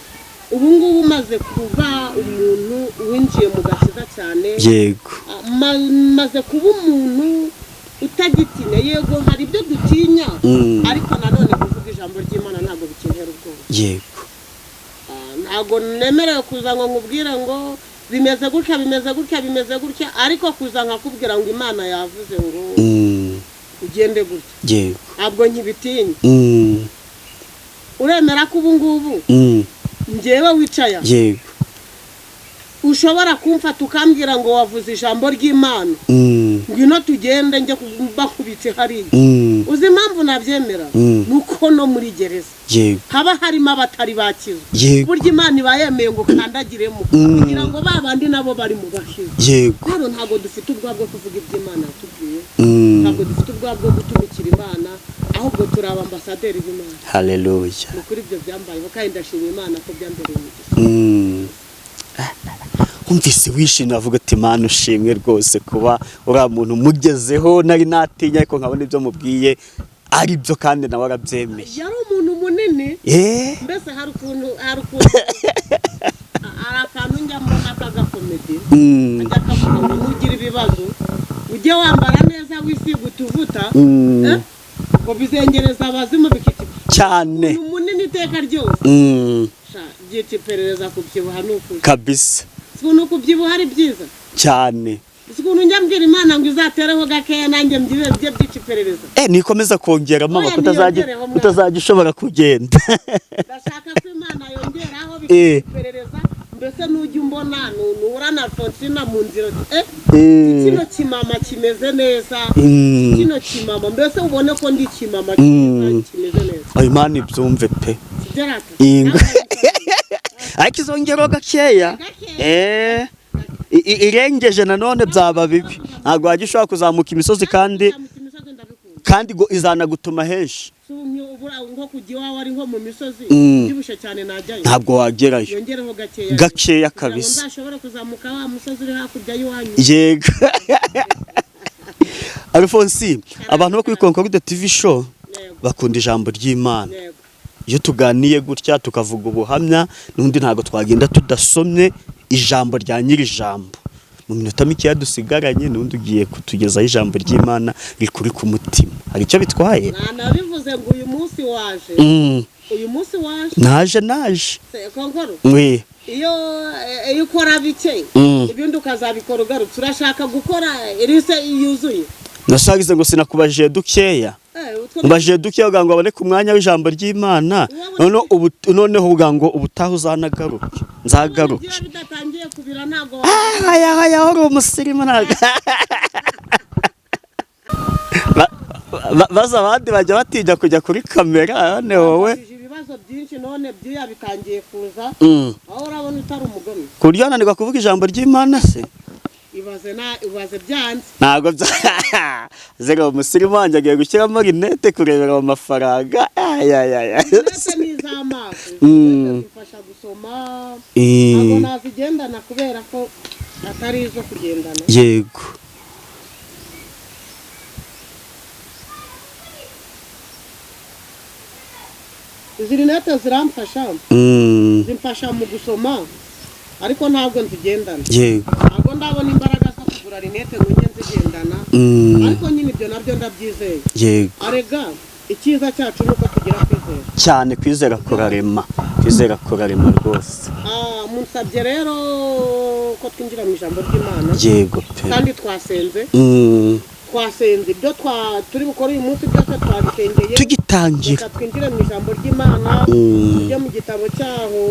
ubu ngubu umaze kuba umuntu winjiye mu gakiza cyane, maze kuba umuntu utagitinya. Yego, hari ibyo dutinya, ariko nanone kuvuga ijambo ry'Imana ntabwo bikintera ubwoba. Ntabwo nemerewe kuza ngo nkubwire ngo bimeze gutya, bimeze gutya, bimeze gutya, ariko kuza nkakubwira ngo Imana yavuze ngo ugende gutya, ntabwo nkibitinya. Uremera ko ubu ngubu njyewe wicaye aha, ushobora kumfata ukambwira ngo wavuze ijambo ry'Imana, ngwino tugende njye bakubitse hariya? Uzi impamvu nabyemera? Ni uko no muri gereza haba harimo abatari bakizwa. Burya Imana iba yemeye ngo kandagiremo kugira ngo ba bandi nabo bari mu bakizwa. Rero ntabwo dufite ubwoba bwo kuvuga ibyo Imana yatubwiye. Ntabwo dufite ubwoba bwo gutumikira Imana, ahubwo turi abambasaderi b'Imana. Haleluya. Ni ukuri, ibyo byambayeho, kandi ndashima Imana ko byambereye umugisha. Wumvise wishimye, avuga ati: "Mana ushimwe rwose kuba uriya muntu mugezeho, nari natinya ariko nkabona ibyo mubwiye ari byo kandi nawe arabyemeye." Yari umuntu munini. Mbese hari ukuntu hari akantu njya mbona k'agacomedy, ajya akavuga ngo nugira ibibazo ujye wambara neza, wisiga utuvuta, ngo bizengereza abazimu bikiti. Cyane. Umuntu munini iteka ryose. Sha, byita iperereza kubyibuha ni ukuri. Kabisa. Si ukuntu kubyibuha ari byiza? Cyane. Si ukuntu njya mbwira Imana ngo izatereho gakeya nanjye mbyibe bye byica iperereza? Nikomeza kongeramo Oya, ama kutazajya ntiyongereho, mwana. utazajya ushobora kugenda. Ndashaka ko Imana yongeraho bikica iperereza. Mbese nujya umbona nuhura na Alfonsina mu nzira uti, kino kimama kimeze neza, kino kimama, mbese ubone ko ndi kimama cyiza kimeze neza. Ayo, Imana ibyumve pe. Sibyo rata? Ingo. Ariko izongeraho gakeya. Gakeya. Irengeje nanone byaba bibi, ntabwo wajya ushobora kuzamuka imisozi kandi Kuzamuka imisozi ndabikunda. Kandi ngo izanagutuma henshi. Si ubura nko kujya iwawe ari nko mu misozi, mbyibushye cyane najyayo? Ntabwo wagerayo. Yongereho gakeya. Gakeya. Kugira ngo Kabisa. nzashobore kuzamuka wa musozi uri hakurya y'iwanyu. Yego. Alphonse, abantu bo kuri Concorde TV Show bakunda ijambo ry'Imana. Iyo tuganiye gutya tukavuga ubuhamya n'undi, ntabwo twagenda tudasomye ijambo rya nyiri ijambo. Mu minota mikeya dusigaranye, n'undi ugiye kutugezaho ijambo ry'Imana rikuri ku mutima, hari icyo bitwaye? Nanabivuze ngo uyu munsi waje. Uyu munsi waje. Naje, naje. Se, Konkoro, mwe iyo ukora bike, ibindi ukazabikora ugarutse. Urashaka gukora irise yuzuye? Nasagize ngo sinakubajije dukeya. Utwo Mbajije dukeya kugira ngo babone ku mwanya w'ijambo ry'Imana. Noneho ubu, noneho kugira ngo ubutaha uzanagaruke, nzagaruke. Iyo bidatangiye kubira ntabwo Aya aya, uri umusirimu ntabwo. Baza abandi bajya batinya kujya kuri kamera, none wowe. Wabajije ibibazo byinshi none byuya bitangiye kuza. Aho urabona utari umugome. Ku buryo wananirwa kuvuga ijambo ry'Imana se? Ibaze na ibaze byanze. Ntabwo bya zero. Umusirimu wanjye agiye gushyiramo rinete kurebera mu mafaranga. Ayayaya. Rinete ni iz'amaso. Rinete zimfasha gusoma. Ntabwo nazigendana kubera ko atari izo kugendana. Yego. Izi rinete ziramfasha, zimfasha mu gusoma, ariko ntabwo nzigendana. Ntabwo ndabona imbaraga zo kugura rinete ngo njye nzigendana. Ariko nyine ibyo nabyo ndabyizeye. Arega icyiza cyacu ni uko tugira kwizera. Cyane, kwizera kurarema, kwizera kurarema rwose. Munsabye rero ko twinjira mu ijambo ry'Imana. Yego pe. Kandi twasenze. Twasenze ibyo turi bukore uyu munsi byose twabisengeye. Tugitangira. Reka twinjire mu ijambo ry'Imana. Tujye mu gitabo cyaho,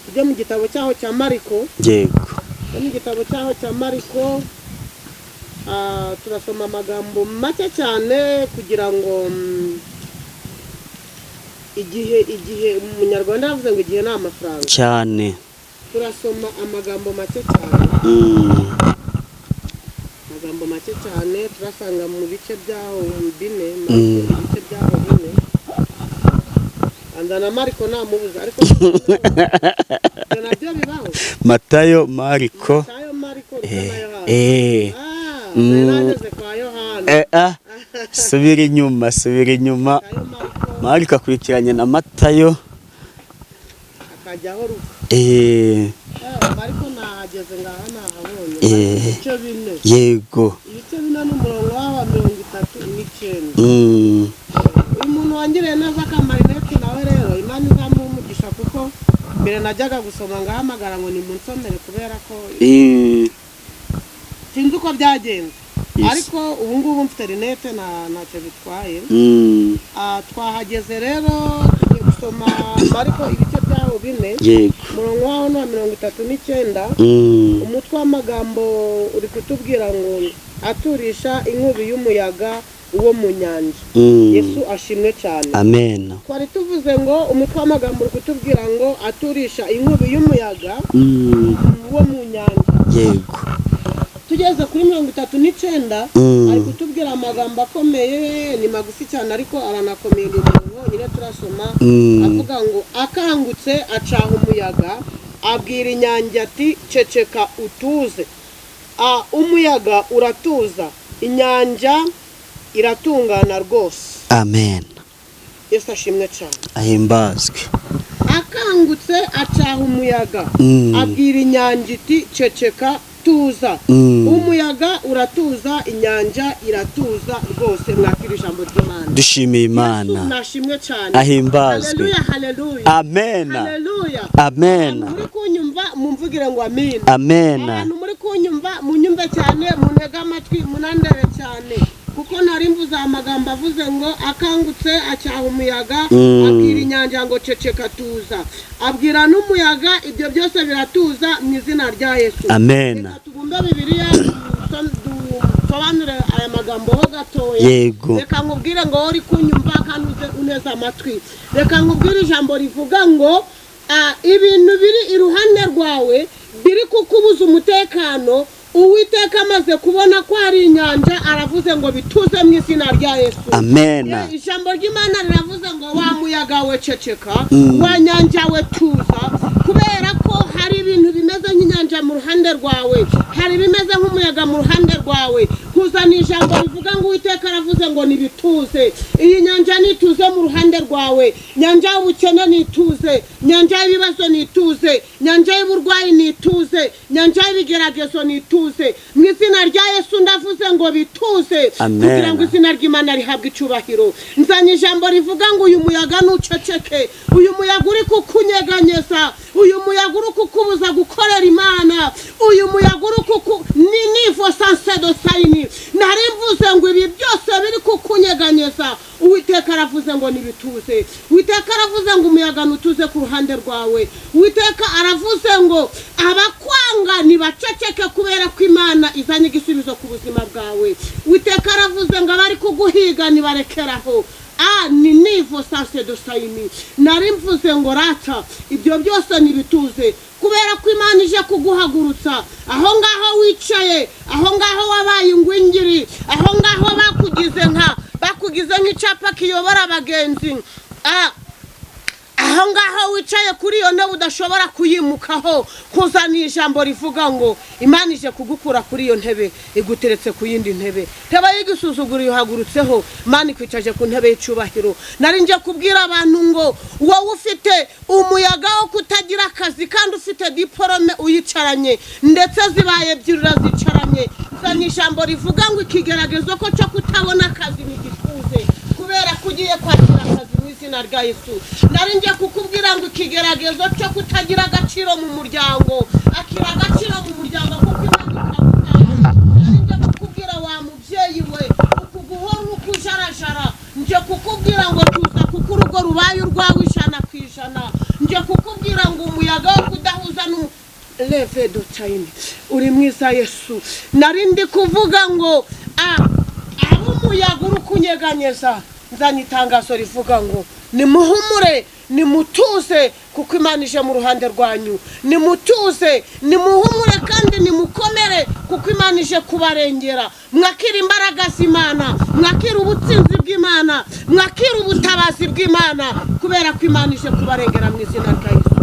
tujye mu gitabo cyaho cya Mariko. Tujye mu gitabo cyaho cya Mariko. Turasoma amagambo make cyane kugira ngo igihe umunyarwanda yavuze ngo igihe ni amafaranga. Cyane. Turasoma amagambo make cyane. Amagambo make cyane turasanga mu bice byaho bine. Mariko, ibice byaho bine. Anza na Mariko namubuze, ariko ibyo nabyo bibaho. Matayo, Mariko. Matayo, Mariko, Luka na Yohana. Nari nageze kwa Yohana. Subira inyuma, subira inyuma. Matayo, Mariko. Mariko akurikiranye na Matayo. Akajyaho Luka. Mariko nahageze, ngaha nahabonye. Ibice bine. Ibice bine n'umurongo w'awa 39. Uyu muntu wangiriye neza akamarinete nawe rero Imana izamuha umugisha, kuko mbere najyaga gusoma ngahamagara ngo nimunsomere kubera ko sinzi uko byagenze. Ariko ubu ngubu mfite rinete, ntacyo bitwaye. Twahageze rero, tugiye gusoma Mariko ibice byaho bine. Umurongo waho ni uwa 39. Umutwe w'amagambo uri kutubwira ngo aturisha inkubi y'umuyaga wo mu nyanja. Yesu ashimwe cyane. Amen. Twari tuvuze ngo umutwe w'amagambo uri kutubwira ngo aturisha inkubi y'umuyaga wo mu nyanja. Tugeze kuri 39, ari kutubwira amagambo akomeye, ni magufi cyane ariko aranakomeye, ni umurongo wonyine turasoma. Avuga ngo akangutse acaha umuyaga Abwira inyanja ati: "Ceceka, utuze." Umuyaga uratuza, inyanja iratungana rwose. Amen. Yesu ashimwe cyane. Ahimbazwe. Akangutse acaha umuyaga, abwira inyanja iti: "Ceceka, tuza." Umuyaga uratuza, inyanja iratuza rwose. Mwakira ijambo ry'Imana. Dushimiye Imana. Yesu nashimwe cyane. Ahimbazwe. Haleluya, haleluya. Amen. Haleluya. Amen. Abantu muri kunyumva, mumvugire ngo amina. Amen. Abantu muri kunyumva, munyumve cyane, muntege amatwi, munandebe cyane, kuko nari mvuze amagambo avuze ngo akangutse acyaha umuyaga, abwira inyanja ngo: "Ceceka, tuza." Abwira n'umuyaga, ibyo byose biratuza mu izina rya Yesu. Amen. Reka tubumbe Bibiliya, dusobanure aya magambo ho gatoya. Yego. Reka nkubwire ngo wowe uri kunyumva kandi uze uneze amatwi, reka nkubwire ijambo rivuga ngo ibintu biri iruhande rwawe biri kukubuza umutekano, Uwiteka amaze kubona ko hari inyanja, aravuze ngo bituze mu izina rya Yesu. Amen. Ijambo ry'Imana riravuze ngo: "Wa muyaga we, ceceka. Wa nyanja we, tuza." Kubera ko hari ibintu bimeze nk'inyanja mu ruhande rwawe, hari ibimeze nk'umuyaga mu ruhande rwawe, kuzana ijambo rivuga ngo Uwiteka aravuze ngo nibituze. Iyi nyanja nituze mu ruhande rwawe. Nyanja y'ubukene nituze, nyanja y'ibibazo nituze, nyanja y'uburwayi nituze, nyanja y'ibigeragezo nituze. Mu izina rya Yesu ndavuze ngo bituze, Amen. kugira ngo izina ry'Imana rihabwe icyubahiro. Nzanye ijambo rivuga ngo uyu muyaga ntuceceke. Uyu muyaga uri kukunyeganyeza, uyu muyaga uri kukubuza gukorera Imana, uyu muyaga uri kuku ni nivo sansedo sayini. Nari mvuze ngo ibi byose biri kukunyeganyeza, Uwiteka aravuze ngo nibituze. Uwiteka aravuze ngo umuyaga ntutuze ku ruhande rwawe. Uwiteka aravuze ngo abakwanga nibaceceke, kubera ko Imana izanye igisubizo ku buzima bwawe. Uwiteka aravuze ngo abari kuguhiga nibarekeraho. A ni nivo sanse do sayini. Nari mvuze ngo rata ibyo byose nibituze, kubera ko Imana ije kuguhagurutsa aho ngaho wicaye, aho ngaho wabaye ingwingiri, aho ngaho bakugize nk'icyapa kiyobora abagenzi. Aho ngaho wicaye kuri iyo ntebe udashobora kuyimukaho, kuzana ijambo rivuga ngo Imana ije kugukura kuri iyo ntebe, iguteretse ku yindi ntebe. Ntebe y'igisuzuguro uhagurutseho, Imana ikwicaje ku ntebe y'icyubahiro. Nari nje kubwira abantu ngo wowe ufite umuyaga wo kutagira akazi kandi ufite diporome uyicaranye, ndetse zibaye ebyiri urazicaranye, zana ijambo rivuga ngo ikigeragezo ko cyo kutabona akazi ntigituze, kubera ko ugiye kwakira akazi mu izina rya Yesu. Nari ngiye kukubwira ngo ikigeragezo cyo kutagira agaciro mu muryango, akira agaciro mu muryango, kuko Imana ikagutanga. Nari ngiye kukubwira, wa mubyeyi we, uku guhora uri kujarajara, nje kukubwira ngo tuza, kuko urugo rubaye urwawe 100%. Nje kukubwira ngo umuyaga wo kudahuza n'umu leve do tayini. Uri mwiza Yesu. Nari ndi kuvuga ngo abo umuyaga uri kunyeganyeza, nzanye itangazo rivuga ngo nimuhumure, nimutuze, kuko Imana ije mu ruhande rwanyu. Nimutuze, nimuhumure kandi nimukomere, kuko Imana ije kubarengera. Mwakira imbaraga z'Imana, mwakira ubutsinzi bw'Imana, mwakira ubutabazi bw'Imana, kubera ko Imana ije kubarengera mu izina rya Yesu.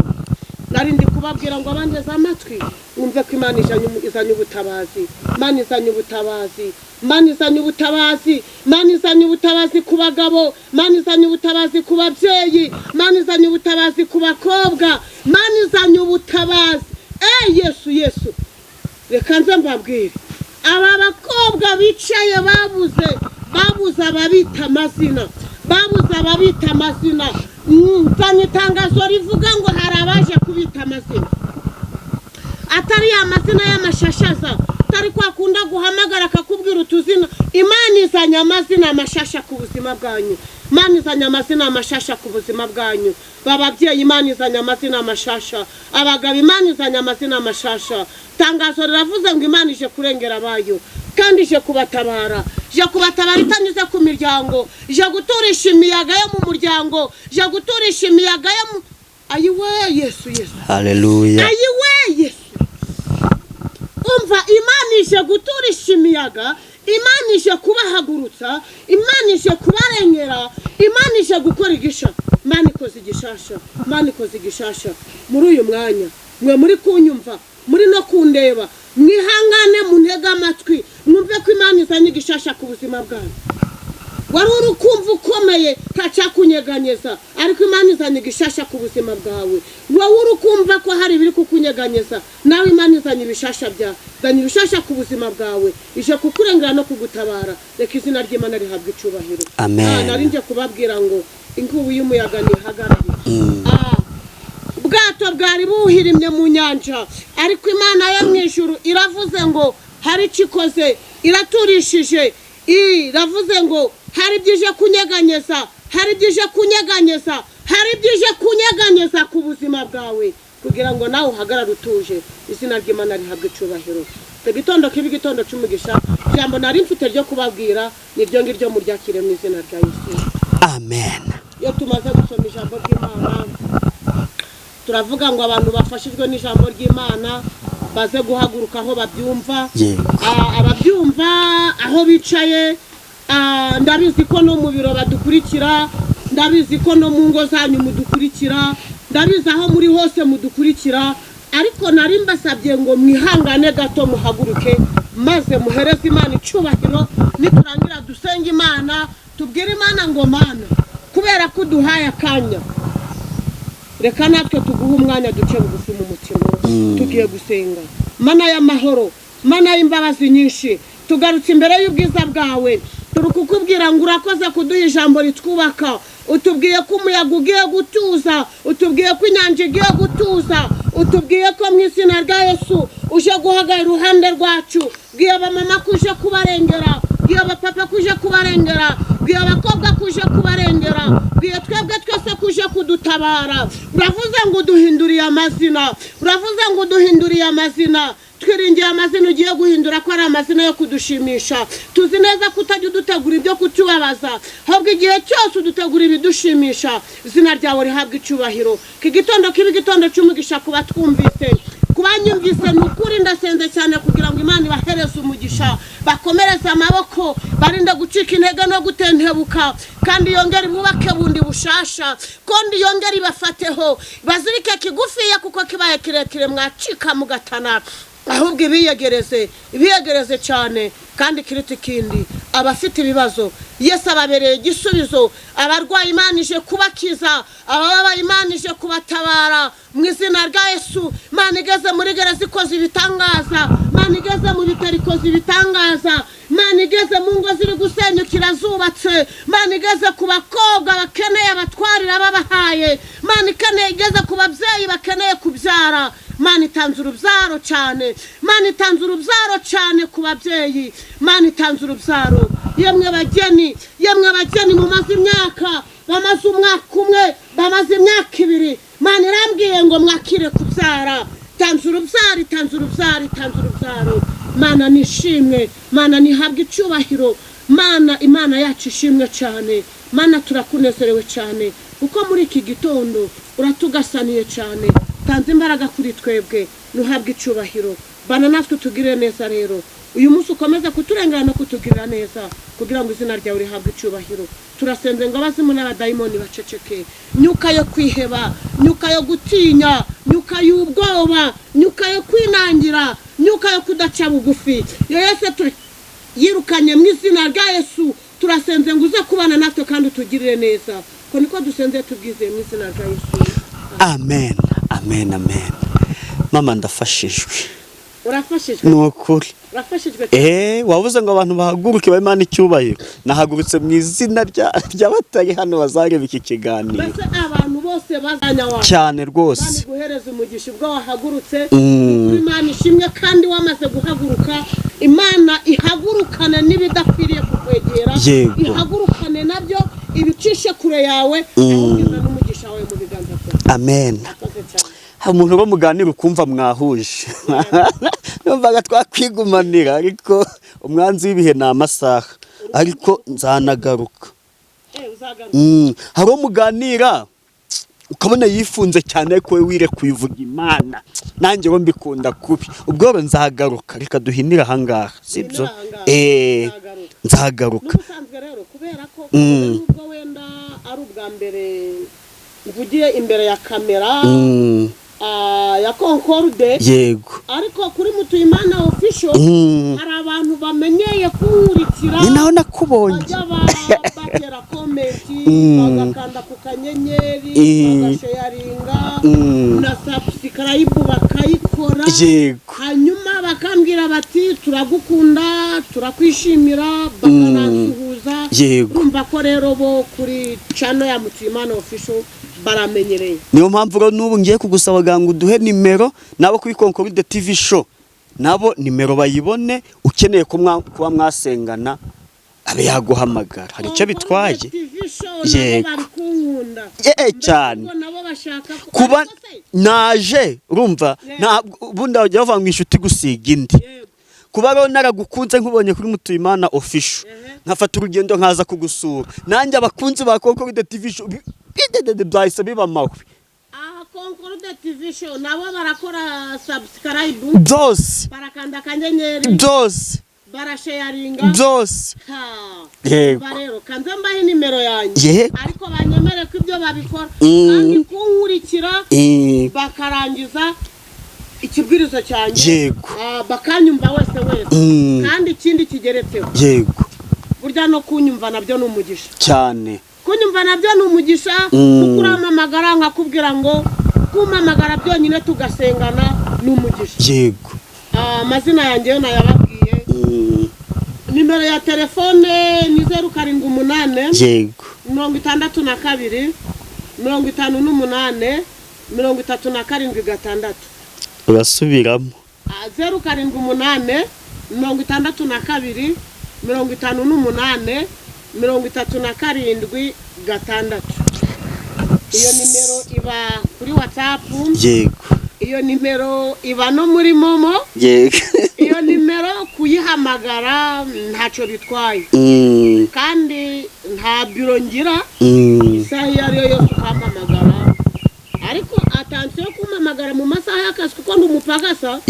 Nari ndi kubabwira ngo abandeze amatwi mwumve ko Imana izanye ubutabazi. Imana izanye ubutabazi, Imana izanye ubutabazi, Imana izanye ubutabazi ku bagabo, Imana izanye ubutabazi ku babyeyi, Imana izanye ubutabazi ku bakobwa, Imana izanye ubutabazi. Yesu, Yesu. Reka nze mbabwire, aba bakobwa bicaye babuze ababita amazina, babuze ababita amazina. Nzanye itangazo rivuga ngo hari abaje kubita amazina, atari ya mazina y'amashashaza, atari kwa kunda guhamagara akakubwira utuzina. Imana izanye amazina amashasha ku buzima bwanyu. Imana izanye amazina amashasha ku buzima bwanyu. Bababyeyi, Imana izanye amazina amashasha. Abagabo, Imana izanye amazina amashasha. Tangazo riravuze ngo Imana ije kurengera abayo kandi ije kubatabara, ije kubatabara itanyuze ku miryango, ije guturisha imiyaga yo mu muryango, ije guturisha imiyaga yo mu ayiwe. Yesu, Yesu. Haleluya. Ayiwe Yesu. Umva, Imana ije guturisha imiyaga, Imana ije kubahagurutsa, Imana ije kubarengera, Imana ije gukora igisha. Imana ikoze igishasha, Imana ikoze igishasha muri uyu mwanya. Mwe muri kunyumva, muri no kundeba, mwihangane muntege amatwi, mwumve ko Imana izanye igishasha ku buzima bwanyu. Wari uri kumva ukomeye, ntacyakunyeganyeza, ariko Imana izanye igishasha ku buzima bwawe. Wowe uri kumva ko hari ibiri kukunyeganyeza, nawe Imana izanye ibishasha bya izanye ibishasha ku buzima bwawe, ije kukurengera no kugutabara. Reka izina ry'Imana rihabwe icyubahiro. Amen. Nari nje kubabwira ngo inkubi y'umuyaga ntihagarare. Ubwato bwari buhirimye mu nyanja, ariko Imana yo mu ijuru iravuze ngo hari icyo ikoze, iraturishije, iravuze ngo hari ibyo ije kunyeganyeza, hari ibyo ije kunyeganyeza, hari ibyo ije kunyeganyeza ku buzima bwawe, kugira ngo nawe uhagarare utuje. Izina ry'Imana rihabwe icyubahiro. Igitondo kiba igitondo cy'umugisha. Ijambo nari mfite ryo kubabwira ni iryo ngiryo, muryakire mu izina rya Yesu. Amen. Iyo tumaze gusoma ijambo ry'Imana, turavuga ngo abantu bafashijwe n'ijambo ry'Imana baze guhaguruka aho babyumva. Ababyumva aho bicaye, ndabizi ko no mu biro badukurikira, ndabizi ko no mu ngo zanyu mudukurikira, ndabizi aho muri hose mudukurikira, ariko nari mbasabye ngo mwihangane gato muhaguruke maze muhereze Imana icyubahiro. Niturangira dusenge Imana, tubwire Imana ngo: "Mana, kubera ko uduhaye akanya, reka natwe tuguhe umwanya, duce bugufi mu mutima." Tugiye gusenga. Mana y'amahoro, Mana y'imbabazi nyinshi, tugarutse imbere y'ubwiza bwawe, turi kukubwira ngo urakoze kuduha ijambo ritwubaka. Utubwiye ko umuyaga ugiye gutuza, utubwiye ko inyanja igiye gutuza, utubwiye ko mu izina rya Yesu uje guhagarara iruhande rwacu. Bwiye abamama ko uje kubarengera, bwiye abapapa ko uje kubarengera, bwiye abakobwa ko uje kubarengera, bwiye twebwe twese ko uje kudutabara. Uravuze ngo uduhinduriye amazina, uravuze ngo uduhinduriye amazina. Twiringiye amazina ugiye guhindura ko ari amazina yo kudushimisha. Tuzi neza ko utajya udutegura ibyo kutubabaza, ahubwo igihe cyose udutegura ibidushimisha. Izina ryawe rihabwa icyubahiro. Iki gitondo kiba igitondo cy'umugisha kuba twumvise, kubanyumvise. Ni ukuri ndasenze cyane kugira ngo Imana ibahereze umugisha, bakomereze amaboko, barinde gucika intege no gutentebuka, kandi yongere ibubake bundi bushasha, kandi yongere ibafateho, bazirike kigufiya, kuko kibaye kirekire mwacika mugatana. Ahubwo ibiyegereze, ibiyegereze cyane. Kandi kiruta ikindi, abafite ibibazo Yesu ababereye igisubizo, abarwayi Imana ije kubakiza, abababaye Imana ije kubatabara mu izina rya Yesu. Imana igeze muri gereza ikoze ibitangaza, Imana igeze mu bitaro ikoze ibitangaza, Imana igeze mu ngo ziri gusenyukira zubatse, Imana igeze ku bakobwa bakeneye abatwarira babahaye, Imana ikeneye igeze ku babyeyi bakeneye kubyara. Imana itanze urubyaro cyane, Imana itanze urubyaro cyane ku babyeyi, Imana itanze urubyaro. Yemwe bageni, yemwe bageni mumaze imyaka, bamaze umwaka umwe, bamaze imyaka 2, Imana irambwiye ngo mwakire kubyara. Itanze urubyaro, itanze urubyaro, itanze urubyaro. Mana nishimwe, Mana nihabwe icyubahiro, Mana Imana yacu ishimwe cyane. Mana turakunezerewe cyane kuko muri iki gitondo uratugasaniye cyane, tanze imbaraga kuri twebwe, nuhabwe icyubahiro. Bana natwe, tugirire neza rero uyu munsi, ukomeze kuturengera no kutugirira neza kugira ngo izina ryawe rihabwe icyubahiro. Turasenze ngo abazimu n'abadayimoni baceceke, myuka yo kwiheba, myuka yo gutinya, myuka y'ubwoba, myuka yo kwinangira, myuka yo kudaca bugufi, iyo yose turi yirukanye mu izina rya Yesu. Turasenze ngo uze kubana natwe kandi utugirire neza, ko niko dusenze tubwizeye mu izina rya Yesu. Amen, amen, amen. Mama, ndafashijwe. Urafashijwe? Ni ukuri. Urafashijwe? Wavuze ngo abantu bahaguruke bahe Imana icyubahiro, nahagurutse mu izina ry'abatari hano bazareba iki kiganiro. Mbese abantu bose bazanya wawe Cyane rwose. Imana iguhereza umugisha ubwo wahagurutse. Imana ishimwe. Kandi wamaze guhaguruka, Imana ihagurukane n'ibidakwiriye kukwegera. Ihagurukane nabyo, ibicishe kure yawe, ahubwo izane n'umugisha wawe mu biganza byawe. Amen. Murakoze cyane. Hari umuntu uba muganira ukumva mwahuje, numvaga twakwigumanira, ariko umwanzi w'ibihe ni amasaha, ariko nzanagaruka. Uzagaruka. Hari uwo muganira ukabona yifunze cyane, ariko wowe wirekuye uvuga Imana. Nanjye ngo mbikunda kubi. Ubwo rero nzagaruka, reka duhinire ahangaha, sibyo? Duhinire ahangaha. Eh. Nzagaruka. Nzagaruka. N'ubusanzwe rero, kubera ko nubwo wenda ari ubwa mbere mvugiye imbere ya kamera, ya Concorde. Ariko kuri Mutuyimana Official hari abantu bamenyeye kunkurikira, Ni naho nakubonye. bajya batera comment, bagakanda ku kanyenyeri, bagasharinga, na subscribe bakayikora, hanyuma bakambwira bati: "Turagukunda, turakwishimira," bakanansuhuza. Urumva ko rero bo kuri channel ya Mutuyimana Official baramenyereye. Niyo mpamvu rero n'ubu ngiye kugusaba ngo uduhe nimero, nabo kuri Concorde TV Show nabo nimero bayibone, ukeneye kuba mwasengana abe yaguhamagara, hari icyo bitwaye? Concorde TV Show nabo bari kunkunda. Ye cyane. Mbese ubwo nabo bashaka Kuba ariko se, naje, urumva, ntabwo ubundi bajya bavuga ngo inshuti gusiga indi. Kuba rero naragukunze nkubonye kuri Mutuyimana Official, nkafata urugendo nkaza kugusura, nanjye abakunzi ba Concorde TV Show byahise biba amahwi. Aha Concorde TV Show nabo barakora subscribe, Byose. barakanda akanyenyeri, Byose. barasharinga. Byose. Ha. Yego. Umva rero, kanze mbahe nimero yanjye, ariko banyemere ko ibyo babikora kandi kunkurikira, bakarangiza ikibwirizo cyanjye, bakanyumva wese wese. Kandi ikindi kigeretseho, burya no kunyumva nabyo ni umugisha. Cyane. Kunyumva nabyo ni umugisha, kuko urampamagara nkakubwira ngo kumpamagara byonyine tugasengana ni umugisha. Amazina yanjye yo nayababwiye. Nimero ya telefone ni 078 62 58 37 6. Urasubiramo. 078 62 58 37 6. Iyo nimero iba kuri WhatsApp, iyo nimero iba no muri MoMo, iyo nimero kuyihamagara ntacyo bitwaye, kandi nta biro ngira. Isaha iyo ari yo yose ukampamagara, ariko attention kumpamagara mu masaha y'akazi, kuko ndi umupagasa.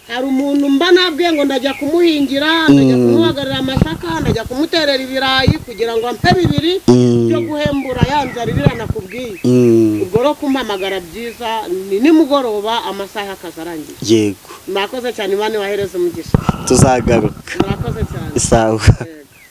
Hari umuntu mba nabwiye ngo ndajya kumuhingira, ndajya kumuhagarira amasaka, ndajya kumuterera ibirayi kugira ngo ampe bibiri byo guhembura ya nzara irira nakubwiye. Ubwo rero kumpamagara byiza ni nimugoroba, amasaha y'akazi arangiye. Murakoze cyane, Imana ibahereze umugisha. Tuzagaruka. Murakoze cyane. Sawa. Yego.